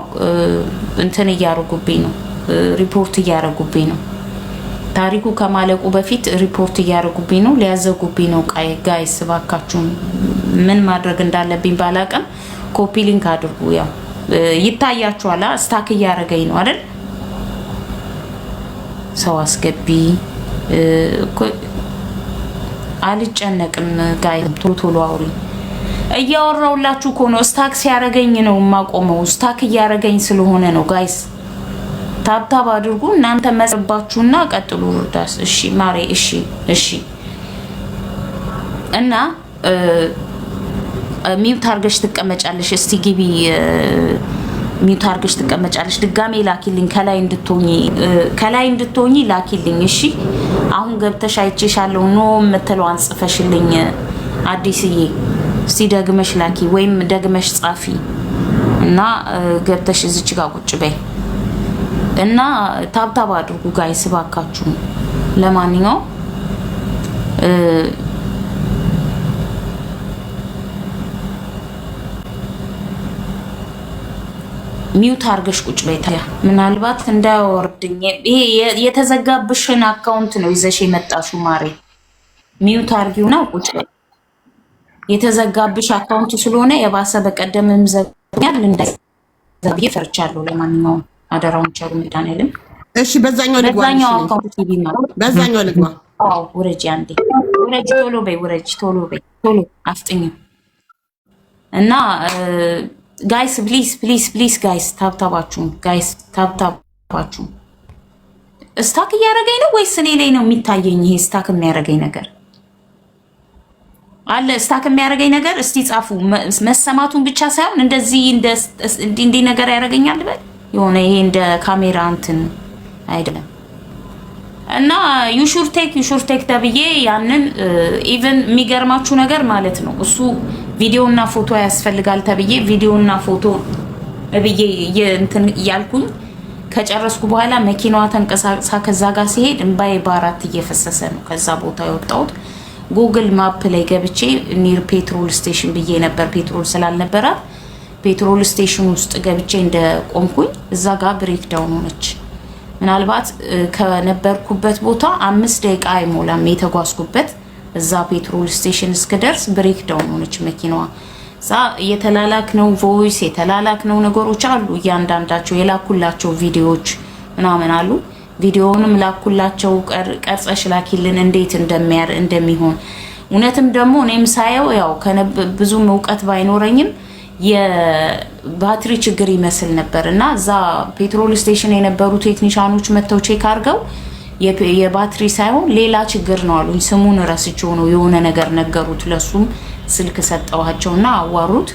A: እንትን እያደረጉብኝ ነው፣ ሪፖርት እያደረጉብኝ ነው። ታሪኩ ከማለቁ በፊት ሪፖርት እያደረጉብኝ ነው፣ ሊያዘጉብኝ ነው። Guys, እባካችሁን ምን ማድረግ እንዳለብኝ ባላቅም copy link አድርጉ። ያው ይታያችኋላ፣ stuck እያደረገኝ ነው አይደል? ሰው አስገቢ። አልጨነቅም። Guys, ቶሎ ቶሎ አውሪ። እያወራውላችሁ እኮ ነው። Stuck ሲያረገኝ ነው የማቆመው። Stuck እያረገኝ ስለሆነ ነው። Guys, tap tap አድርጉ እናንተ መጽባችሁና ቀጥሉ። ርዳስ እሺ ማሬ፣ እሺ። እና mute አርገሽ ትቀመጫለሽ። እስቲ ግቢ፣ mute አርገሽ ትቀመጫለሽ። ድጋሜ ላኪልኝ፣ ከላይ እንድትሆኚ፣ ከላይ እንድትሆኚ ላኪልኝ። እሺ አሁን ገብተሽ አይቼሻለሁ no የምትለዋን ጽፈሽልኝ አዲስዬ። እስቲ ደግመሽ ላኪ ወይም ደግመሽ ጻፊ እና ገብተሽ እዚች ጋር ቁጭ በይ እና tap tap አድርጉ guys እባካችሁ። ለማንኛውም mute አድርገሽ ቁጭ በይ። ምናልባት እንዳያወርድኝ ይሄ የተዘጋብሽን account ነው ይዘሽ የመጣሽው ማሬ። Mute አድርጊውና ቁጭ በይ። የተዘጋብሽ account ስለሆነ የባሰ በቀደምም ዘግኛል እንዳይዘጋ ብዬ ፈርቻለሁ። ለማንኛውም አደራውን ቸሩ መድኃኒዓለም።
B: እሺ፣ በዛኛው ልግባ።
A: በዛኛው account ቲቪ ማለት
B: በዛኛው ልግባ።
A: አዎ ውረጂ፣ አንዴ ውረጂ፣ ቶሎ በይ፣ ውረጂ፣ ቶሎ በይ፣ ቶሎ አፍጥኝ። እና guys, please, please, please guys, tap tap አችሁን፣ guys, tap tap አችሁን። Stuck እያደረገኝ ነው ወይስ እኔ ላይ ነው የሚታየኝ? ይሄ stuck የሚያደርገኝ ነገር አለ። Stuck የሚያደርገኝ ነገር እስቲ ጻፉ። መሰማቱን ብቻ ሳይሆን እንደዚህ እንዲህ ነገር ያደርገኛል በል፣ የሆነ ይሄ እንደ ካሜራ እንትን አይደለም። እና "you should take, you should take" ተብዬ ያንን even የሚገርማችሁ ነገር ማለት ነው እሱ ቪዲዮና ፎቶ ያስፈልጋል ተብዬ ቪዲዮና ፎቶ ብዬ እንትን እያልኩኝ ከጨረስኩ በኋላ መኪናዋ ተንቀሳቅሳ ከዛ ጋር ሲሄድ እምባዬ በአራት እየፈሰሰ ነው ከዛ ቦታ የወጣሁት። Google Map ላይ ገብቼ near petrol station ብዬ ነበር። Petrol ስላልነበራት petrol station ውስጥ ገብቼ እንደቆምኩኝ እዛ ጋር breakdown ሆነች። ምናልባት ከነበርኩበት ቦታ 5 ደቂቃ አይሞላም የተጓዝኩበት፣ እዛ petrol station እስክደርስ breakdown ሆነች መኪናዋ። እዛ የተላላክነው voice፣ የተላላክነው ነገሮች አሉ። እያንዳንዳቸው የላኩላቸው ቪዲዮዎች ምናምን አሉ። ቪዲዮውንም ላኩላቸው፣ ቀርጸሽ ላኪልን እንዴት እንደሚሆን። እውነትም ደግሞ እኔም ሳየው ያው ብዙም እውቀት ባይኖረኝም የባትሪ ችግር ይመስል ነበር። እና እዛ petrol station የነበሩ ቴክኒሻኖች መጥተው check አድርገው የባትሪ ሳይሆን ሌላ ችግር ነው አሉኝ። ስሙን ረስቼው ነው፣ የሆነ ነገር ነገሩት። ለሱም ስልክ ሰጠዋቸው እና አዋሩት።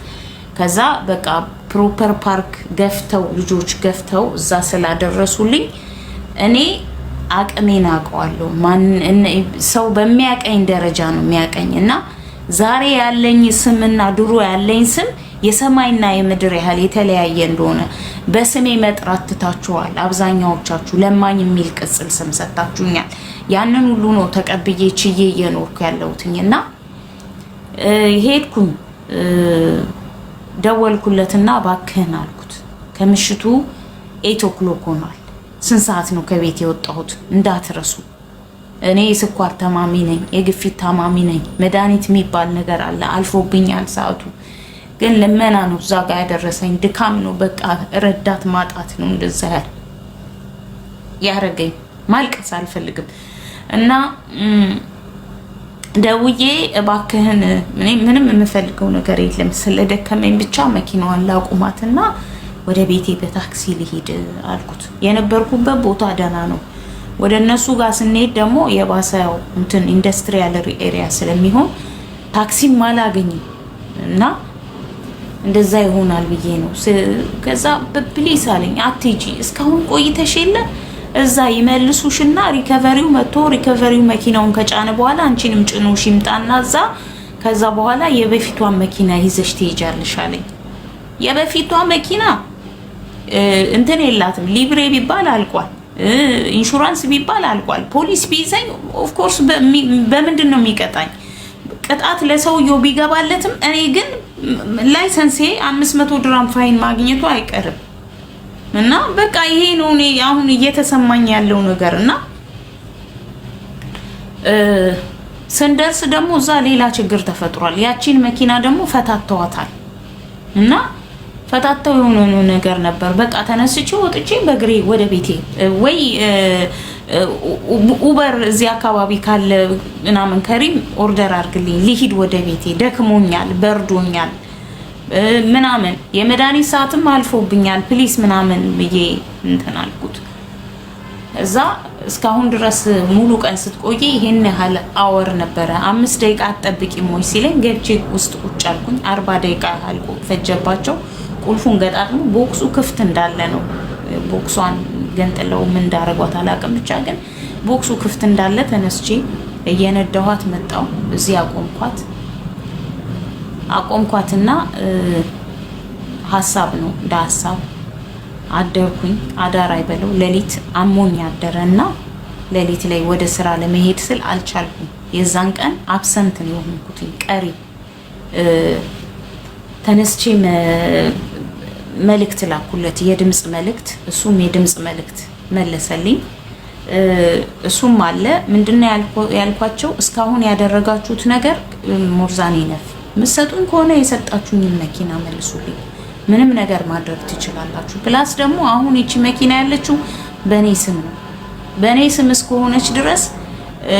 A: ከዛ በቃ proper park ገፍተው፣ ልጆች ገፍተው እዛ ስላደረሱልኝ እኔ አቅሜን አውቀዋለሁ። ሰው በሚያቀኝ ደረጃ ነው የሚያቀኝ። እና ዛሬ ያለኝ ስምና ድሮ ያለኝ ስም የሰማይና የምድር ያህል የተለያየ እንደሆነ በስሜ መጥራት ትታችኋል። አብዛኛዎቻችሁ ለማኝ የሚል ቅጽል ስም ሰጥታችሁኛል። ያንን ሁሉ ነው ተቀብዬ ችዬ እየኖርኩ ያለሁትኝ። እና ሄድኩኝ፣ ደወልኩለትና እባክህን አልኩት። ከምሽቱ 8 o'clock ሆኗል። ስንት ሰዓት ነው ከቤት የወጣሁት? እንዳትረሱ። እኔ የስኳር ታማሚ ነኝ፣ የግፊት ታማሚ ነኝ። መድኃኒት የሚባል ነገር አለ። አልፎብኛል ሰዓቱ። ግን ልመና ነው እዛ ጋር ያደረሰኝ፣ ድካም ነው። በቃ ረዳት ማጣት ነው እንደዛ ያረገኝ። ማልቀስ አልፈልግም። እና ደውዬ እባክህን እኔ ምንም የምፈልገው ነገር የለም፣ ስለደከመኝ ብቻ መኪናዋን ላቁማትና ወደ ቤቴ በታክሲ ልሂድ አልኩት። የነበርኩበት ቦታ ደህና ነው። ወደ እነሱ ጋር ስንሄድ ደግሞ የባሰ ያው እንትን industrial area ስለሚሆን ታክሲም አላገኝም እና እንደዛ ይሆናል ብዬ ነው። ከዛ please አለኝ፣ አትሂጂ፣ እስካሁን ቆይተሽ የለ፣ እዛ ይመልሱሽና recovery ው መጥቶ recovery ው መኪናውን ከጫነ በኋላ አንቺንም ጭኖሽ ይምጣና እዛ ከዛ በኋላ የበፊቷን መኪና ይዘሽ ትሄጃለሽ አለኝ። የበፊቷ መኪና እንትን የላትም፣ ሊብሬ ቢባል አልቋል፣ ኢንሹራንስ ቢባል አልቋል። ፖሊስ ቢይዘኝ of course በምንድን ነው የሚቀጣኝ? ቅጣት ለሰውየው ቢገባለትም እኔ ግን license ኤ 500 ድራም fine ማግኘቱ አይቀርም። እና በቃ ይሄ ነው እኔ አሁን እየተሰማኝ ያለው ነገር። እና ስንደርስ ደግሞ እዛ ሌላ ችግር ተፈጥሯል። ያቺን መኪና ደግሞ ፈታተዋታል እና ፈታተው የሆነ ነገር ነበር። በቃ ተነስቼ ወጥቼ በእግሬ ወደ ቤቴ ወይ Uber እዚህ አካባቢ ካለ ምናምን ከሪም order አድርግልኝ ልሂድ ወደ ቤቴ፣ ደክሞኛል፣ በርዶኛል ምናምን፣ የመድኃኒት ሰዓትም አልፎብኛል፣ please ምናምን ብዬ እንትን አልኩት። እዛ እስካሁን ድረስ ሙሉ ቀን ስትቆይ ይሄን ያህል hour ነበረ፣ 5 ደቂቃ አትጠብቂም ወይ ሲለኝ ገብቼ ውስጥ ቁጭ አልኩኝ። 40 ደቂቃ ያህል ፈጀባቸው። ቁልፉን ገጣጥሞ box ኡ ክፍት እንዳለ ነው። Box ኧን ገንጥለው ምን እንዳረጓት አላውቅም። ብቻ ግን box ኡ ክፍት እንዳለ ተነስቼ እየነዳኋት መጣሁ። እዚህ አቆምኳት። አቆምኳትና ሀሳብ ነው እንደ ሀሳብ አደርኩኝ። አዳር አይበለው ሌሊት አሞኝ አደረ እና ሌሊት ላይ ወደ ስራ ለመሄድ ስል አልቻልኩም። የዛን ቀን absent ነው የሆንኩትኝ፣ ቀሪ። ተነስቼ መልእክት ላኩለት፣ የድምፅ መልእክት። እሱም የድምፅ መልእክት መለሰልኝ። እሱም አለ ምንድነው ያልኳቸው፣ እስካሁን ያደረጋችሁት ነገር more than enough፣ ምሰጡኝ ከሆነ የሰጣችሁኝን መኪና መልሱልኝ። ምንም ነገር ማድረግ ትችላላችሁ። Plus ደግሞ አሁን ይቺ መኪና ያለችው በእኔ ስም ነው። በእኔ ስም እስከሆነች ድረስ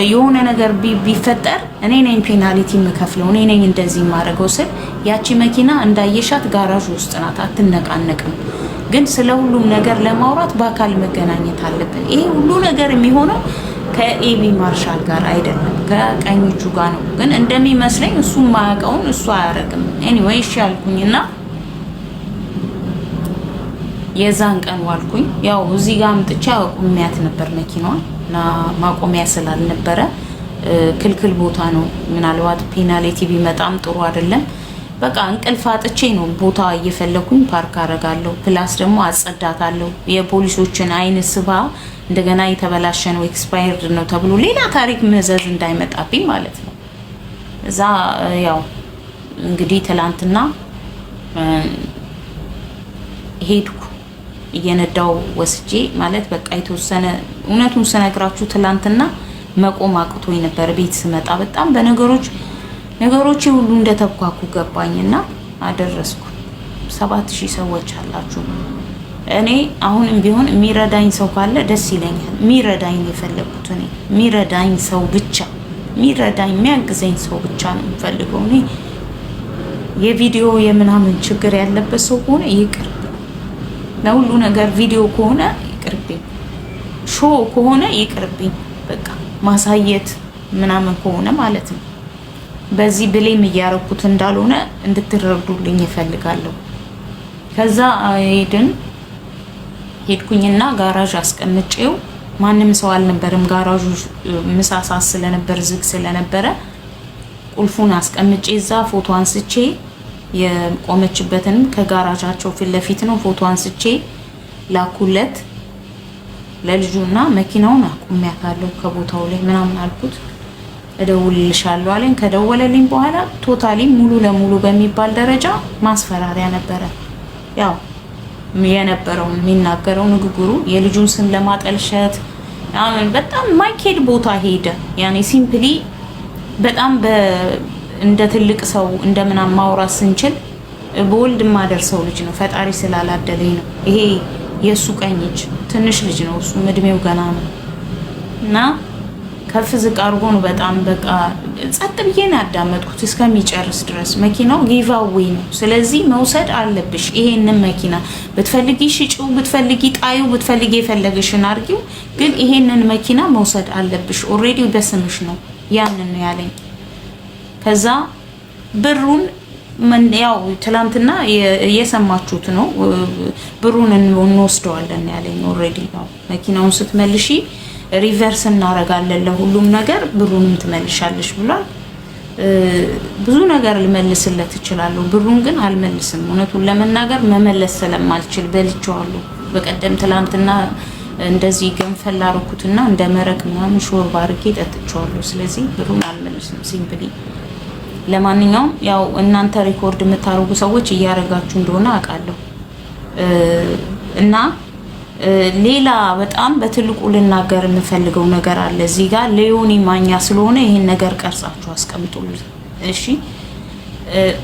A: የሆነ ነገር ቢፈጠር እኔ ነኝ penalty የምከፍለው፣ እኔ ነኝ እንደዚህ የማደርገው ስል ያቺ መኪና እንዳየሻት ጋራዥ ውስጥ ናት፣ አትነቃነቅም። ግን ስለ ሁሉም ነገር ለማውራት በአካል መገናኘት አለብን። ይሄ ሁሉ ነገር የሚሆነው ከኤቢ ማርሻል ጋር አይደለም፣ ከቀኝ እጁ ጋር ነው። ግን እንደሚመስለኝ እሱ የማያውቀውን እሱ አያደርግም። Anyway እሺ አልኩኝና የዛን ቀን ዋልኩኝ። ያው እዚህ ጋር አምጥቼ አቁሜያት ነበር መኪናዋን እና ማቆሚያ ስላልነበረ ክልክል ቦታ ነው። ምናልባት penalty ቢመጣም ጥሩ አይደለም። በቃ እንቅልፍ አጥቼ ነው ቦታ እየፈለኩኝ ፓርክ አረጋለሁ። Plus ደግሞ አጸዳታለሁ። የፖሊሶችን አይን ስባ እንደገና የተበላሸ ነው፣ expired ነው ተብሎ ሌላ ታሪክ መዘዝ እንዳይመጣብኝ ማለት ነው። እዛ ያው እንግዲህ ትላንትና ሄድኩ እየነዳው ወስጄ ማለት በቃ የተወሰነ፣ እውነቱን ስነግራችሁ ትላንትና መቆም አቅቶኝ ነበር። ቤት ስመጣ በጣም በነገሮች ነገሮች ሁሉ እንደተብኳኩ ገባኝና አደረስኩ። 7,000 ሰዎች አላችሁ። እኔ አሁንም ቢሆን የሚረዳኝ ሰው ካለ ደስ ይለኛል። የሚረዳኝ የፈለጉት እኔ የሚረዳኝ ሰው ብቻ፣ የሚረዳኝ የሚያግዘኝ ሰው ብቻ ነው የምፈልገው። እኔ የቪዲዮ የምናምን ችግር ያለበት ሰው ከሆነ ይቅርብኝ። ለሁሉ ነገር ቪዲዮ ከሆነ ይቅርብኝ፣ show ከሆነ ይቅርብኝ። በቃ ማሳየት ምናምን ከሆነ ማለት ነው። በዚህ blame እያረኩት እንዳልሆነ እንድትረዱልኝ እፈልጋለሁ። ከዛ ሄድን፣ ሄድኩኝና ጋራዥ አስቀምጬው ማንም ሰው አልነበረም። ጋራዡ ምሳ ሰዓት ስለነበር ዝግ ስለነበረ ቁልፉን አስቀምጬ እዛ ፎቶ አንስቼ፣ የቆመችበትንም ከጋራዣቸው ፊት ለፊት ነው፣ ፎቶ አንስቼ ላኩለት ለልጁና መኪናውን አቁሜያታለሁ ከቦታው ላይ ምናምን አልኩት። እደውልልሻለሁ አለኝ። ከደወለልኝ በኋላ totally ሙሉ ለሙሉ በሚባል ደረጃ ማስፈራሪያ ነበረ። ያው የነበረው የሚናገረው ንግግሩ የልጁን ስም ለማጠልሸት በጣም ማይኬድ ቦታ ሄደ። ያኔ simply በጣም እንደ ትልቅ ሰው እንደምናምን ማውራት ስንችል በወልድ የማደርሰው ልጅ ነው። ፈጣሪ ስላላደለኝ ነው። ይሄ የእሱ ቀኝ እጅ ትንሽ ልጅ ነው። እሱም እድሜው ገና ነው እና ከፍ ዝቅ አድርጎ ነው። በጣም በቃ ጸጥ ብዬ ነው ያዳመጥኩት እስከሚጨርስ ድረስ። መኪናው giveaway ነው፣ ስለዚህ መውሰድ አለብሽ ይሄንን መኪና። ብትፈልጊ ሽጪው፣ ብትፈልጊ ጣዪው፣ ብትፈልጊ የፈለግሽን አድርጊው፣ ግን ይሄንን መኪና መውሰድ አለብሽ። Already በስምሽ ነው። ያንን ነው ያለኝ። ከዛ ብሩን ያው ትላንትና የሰማችሁት ነው። ብሩን እንወስደዋለን ያለኝ፣ already ያው መኪናውን ስትመልሺ reverse እናረጋለን ለሁሉም ነገር፣ ብሩንም ትመልሻለሽ ብሏል። ብዙ ነገር ልመልስለት እችላለሁ፣ ብሩን ግን አልመልስም። እውነቱን ለመናገር መመለስ ስለማልችል በልቼዋለሁ። በቀደም ትላንትና እንደዚህ ገንፈል አደረኩትና እንደ መረቅ ምናምን ሾርባ አድርጌ ጠጥቼዋለሁ። ስለዚህ ብሩን አልመልስም simply። ለማንኛውም ያው እናንተ record የምታደርጉ ሰዎች እያደረጋችሁ እንደሆነ አውቃለሁ። እና ሌላ በጣም በትልቁ ልናገር የምፈልገው ነገር አለ እዚህ ጋር፣ ለዮኒ ማኛ ስለሆነ ይሄን ነገር ቀርጻችሁ አስቀምጡልኝ። እሺ፣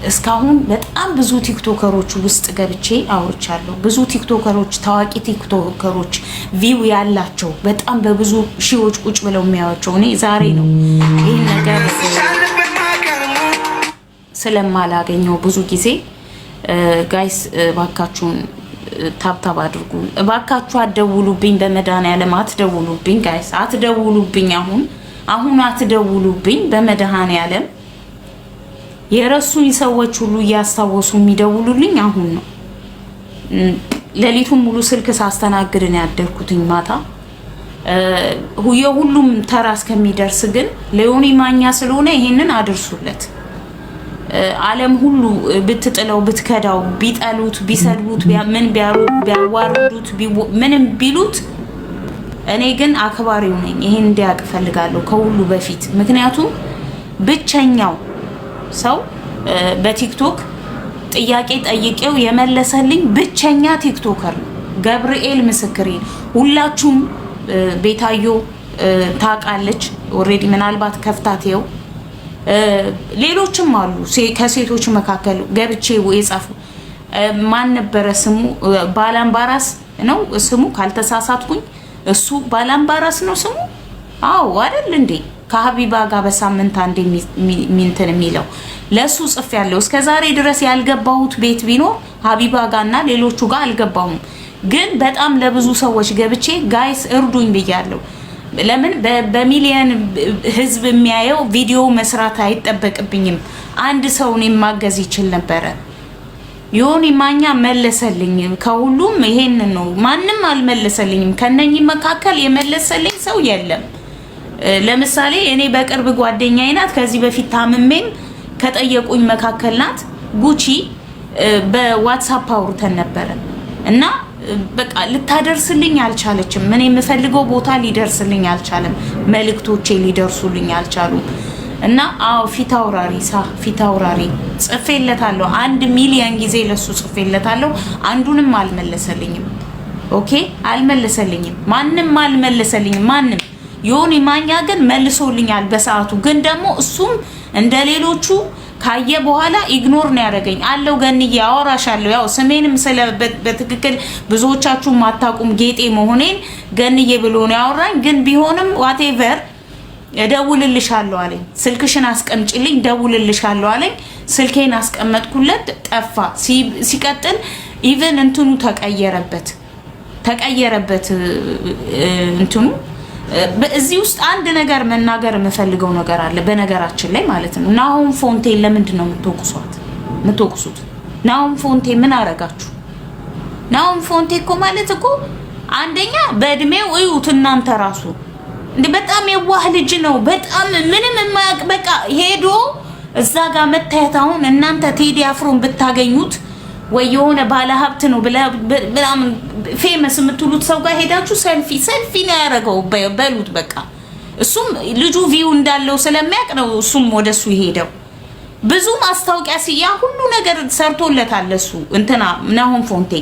A: እስካሁን በጣም ብዙ ቲክቶከሮች ውስጥ ገብቼ አውርቻለሁ። ብዙ ቲክቶከሮች፣ ታዋቂ ቲክቶከሮች፣ view ያላቸው፣ በጣም በብዙ ሺዎች ቁጭ ብለው የሚያዩቸው፣ እኔ ዛሬ ነው ይህን ነገር ስለማላገኘው ብዙ ጊዜ። Guys፣ ባካችሁን tap tap አድርጉ። እባካችሁ አትደውሉብኝ፣ በመድኃኒዓለም አትደውሉብኝ። Guys፣ አትደውሉብኝ። አሁን አሁን አትደውሉብኝ በመድኃኒዓለም። የረሱኝ ሰዎች ሁሉ እያስታወሱ የሚደውሉልኝ አሁን ነው። ሌሊቱን ሙሉ ስልክ ሳስተናግድ ነው ያደርኩትኝ ማታ፣ የሁሉም ተራ እስከሚደርስ ግን ለዮኒ ማኛ ስለሆነ ይሄንን አድርሱለት። ዓለም ሁሉ ብትጥለው፣ ብትከዳው፣ ቢጠሉት፣ ቢሰድቡት፣ ምን ቢያዋርዱት፣ ምንም ቢሉት እኔ ግን አክባሪው ነኝ። ይሄን እንዲያውቅ እፈልጋለሁ ከሁሉ በፊት። ምክንያቱም ብቸኛው ሰው በቲክቶክ ጥያቄ ጠይቄው የመለሰልኝ ብቸኛ TikToker ነው። ገብርኤል ምስክሬ። ሁላችሁም ቤታዮ ታውቃለች። Already ምናልባት ከፍታቴው ሌሎችም አሉ። ከሴቶች መካከል ገብቼ የጻፉ ማን ነበረ ስሙ? ባላምባራስ ነው ስሙ ካልተሳሳትኩኝ። እሱ ባላምባራስ ነው ስሙ። አዎ አይደል እንዴ? ከሀቢባ ጋር በሳምንት አንድ ሚንትን የሚለው፣ ለእሱ ጽፍ ያለው፣ እስከ ዛሬ ድረስ ያልገባሁት ቤት ቢኖር ሀቢባ ጋር እና ሌሎቹ ጋር አልገባሁም። ግን በጣም ለብዙ ሰዎች ገብቼ guys እርዱኝ ብያለሁ። ለምን በሚሊየን ህዝብ የሚያየው ቪዲዮ መስራት አይጠበቅብኝም። አንድ ሰውን ማገዝ ይችል ነበረ። ዮኒ ማኛ መለሰልኝ። ከሁሉም ይሄንን ነው። ማንም አልመለሰልኝም። ከነኚህ መካከል የመለሰልኝ ሰው የለም። ለምሳሌ እኔ በቅርብ ጓደኛዬ ናት። ከዚህ በፊት ታምሜም ከጠየቁኝ መካከል ናት። ጉቺ በዋትሳፕ አውርተን ነበረ እና በቃ ልታደርስልኝ አልቻለችም። እኔ የምፈልገው ቦታ ሊደርስልኝ አልቻለም። መልእክቶቼ ሊደርሱልኝ አልቻሉም። እና አዎ ፊት አውራሪ ፊት አውራሪ ጽፌለታለሁ። 1 ሚሊዮን ጊዜ ለሱ ጽፌለታለሁ። አንዱንም አልመለሰልኝም። Okay፣ አልመለሰልኝም። ማንም አልመለሰልኝም። ማንም። ዮኒ ማኛ ግን መልሶልኛል በሰዓቱ። ግን ደግሞ እሱም እንደ ሌሎቹ ካየ በኋላ ignore ነው ያደረገኝ። አለው ገንዬ አወራሻለሁ። ያው ስሜንም ስለ በትክክል ብዙዎቻችሁ ማታቁም ጌጤ መሆኔን ገንዬ ብሎ ነው ያወራኝ። ግን ቢሆንም whatever እደውልልሻለሁ አለኝ። ስልክሽን አስቀምጭልኝ ደውልልሻለሁ አለኝ። ስልኬን አስቀመጥኩለት፣ ጠፋ። ሲቀጥል even እንትኑ ተቀየረበት እንትኑ። እዚህ ውስጥ አንድ ነገር መናገር የምፈልገው ነገር አለ፣ በነገራችን ላይ ማለት ነው። ናሆም ፎንቴን ለምንድን ነው የምትወቅሷት የምትወቅሱት? ናሆም ፎንቴ ምን አረጋችሁ? ናሆም ፎንቴ እኮ ማለት እኮ አንደኛ በእድሜው እዩት እናንተ ራሱ እንደ በጣም የዋህ ልጅ ነው። በጣም ምንም የማያውቅ በቃ ሄዶ እዛ ጋር መታየት። አሁን እናንተ ቴዲ አፍሮን ብታገኙት ወይ የሆነ ባለ ሀብት ነው ምናምን famous የምትሉት ሰው ጋር ሄዳችሁ selfie selfie ነው ያደረገው በሉት። በቃ እሱም ልጁ view እንዳለው ስለሚያውቅ ነው እሱም ወደሱ የሄደው። ብዙ ማስታወቂያ ሲያ ሁሉ ነገር ሰርቶለታል እሱ እንትና ናሆም ፎንቴ።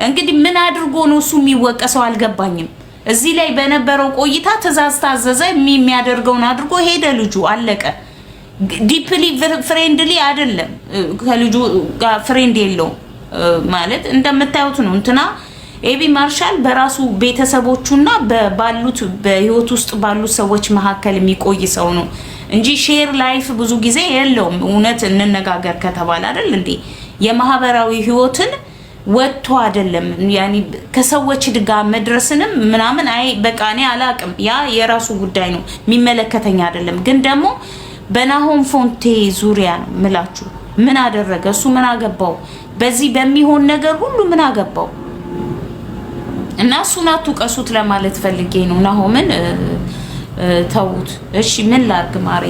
A: እንግዲህ ምን አድርጎ ነው እሱ የሚወቀሰው አልገባኝም። እዚህ ላይ በነበረው ቆይታ ትእዛዝ ታዘዘ፣ የሚያደርገውን አድርጎ ሄደ ልጁ፣ አለቀ። Deeply friendly አይደለም፣ ከልጁ ጋር friend የለውም ማለት እንደምታዩት ነው። እንትና ኤቢ ማርሻል በራሱ ቤተሰቦቹና ባሉት በህይወት ውስጥ ባሉት ሰዎች መካከል የሚቆይ ሰው ነው እንጂ share life ብዙ ጊዜ የለውም። እውነት እንነጋገር ከተባለ አይደል እንዴ የማህበራዊ ህይወትን ወጥቶ አይደለም ያኒ ከሰዎች ጋር መድረስንም ምናምን አይ በቃ እኔ አላቅም። ያ የራሱ ጉዳይ ነው፣ የሚመለከተኝ አይደለም። ግን ደግሞ በናሆም ፎንቴ ዙሪያ ነው ምላችሁ። ምን አደረገ እሱ? ምን አገባው? በዚህ በሚሆን ነገር ሁሉ ምን አገባው? እና እሱን አትውቀሱት ለማለት ፈልጌ ነው። ናሆምን ተዉት። እሺ ምን ላርግ ማሬ?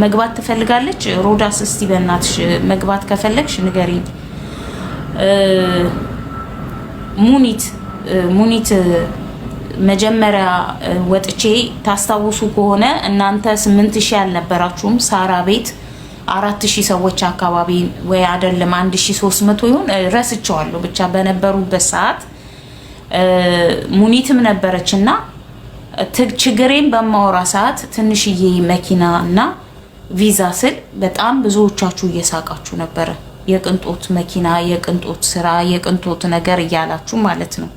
A: መግባት ትፈልጋለች ሮዳስ? እስቲ በእናትሽ መግባት ከፈለግሽ ንገሪኝ። ሙኒት ሙኒት መጀመሪያ ወጥቼ ታስታውሱ ከሆነ እናንተ 8000 አልነበራችሁም። ሳራ ቤት 4000 ሰዎች አካባቢ ወይ አይደለም 1300 ይሁን ረስቸዋለሁ፣ ብቻ በነበሩበት ሰዓት ሙኒትም ነበረች እና ችግሬን በማወራ ሰዓት ትንሽዬ መኪና እና ቪዛ ስል በጣም ብዙዎቻችሁ እየሳቃችሁ ነበረ። የቅንጦት መኪና፣ የቅንጦት ስራ፣ የቅንጦት ነገር እያላችሁ ማለት ነው።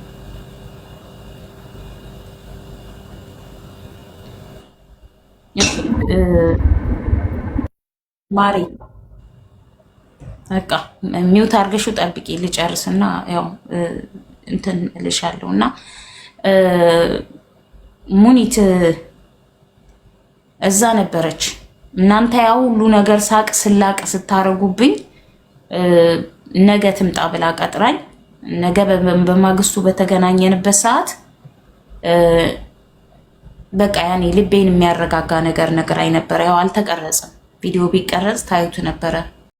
A: ማሪ በቃ mute አድርገሽው ጠብቂ ልጨርስና ያው እንትን እልሻለሁ። እና ሙኒት እዛ ነበረች። እናንተ ያው ሁሉ ነገር ሳቅ ስላቅ ስታረጉብኝ ነገ ትምጣ ብላ ቀጥራኝ ነገ በማግስቱ በተገናኘንበት ሰዓት በቃ ያኔ ልቤን የሚያረጋጋ ነገር ነግራኝ ነበረ። ያው አልተቀረጸም። ቪዲዮ ቢቀረጽ ታዩት ነበረ።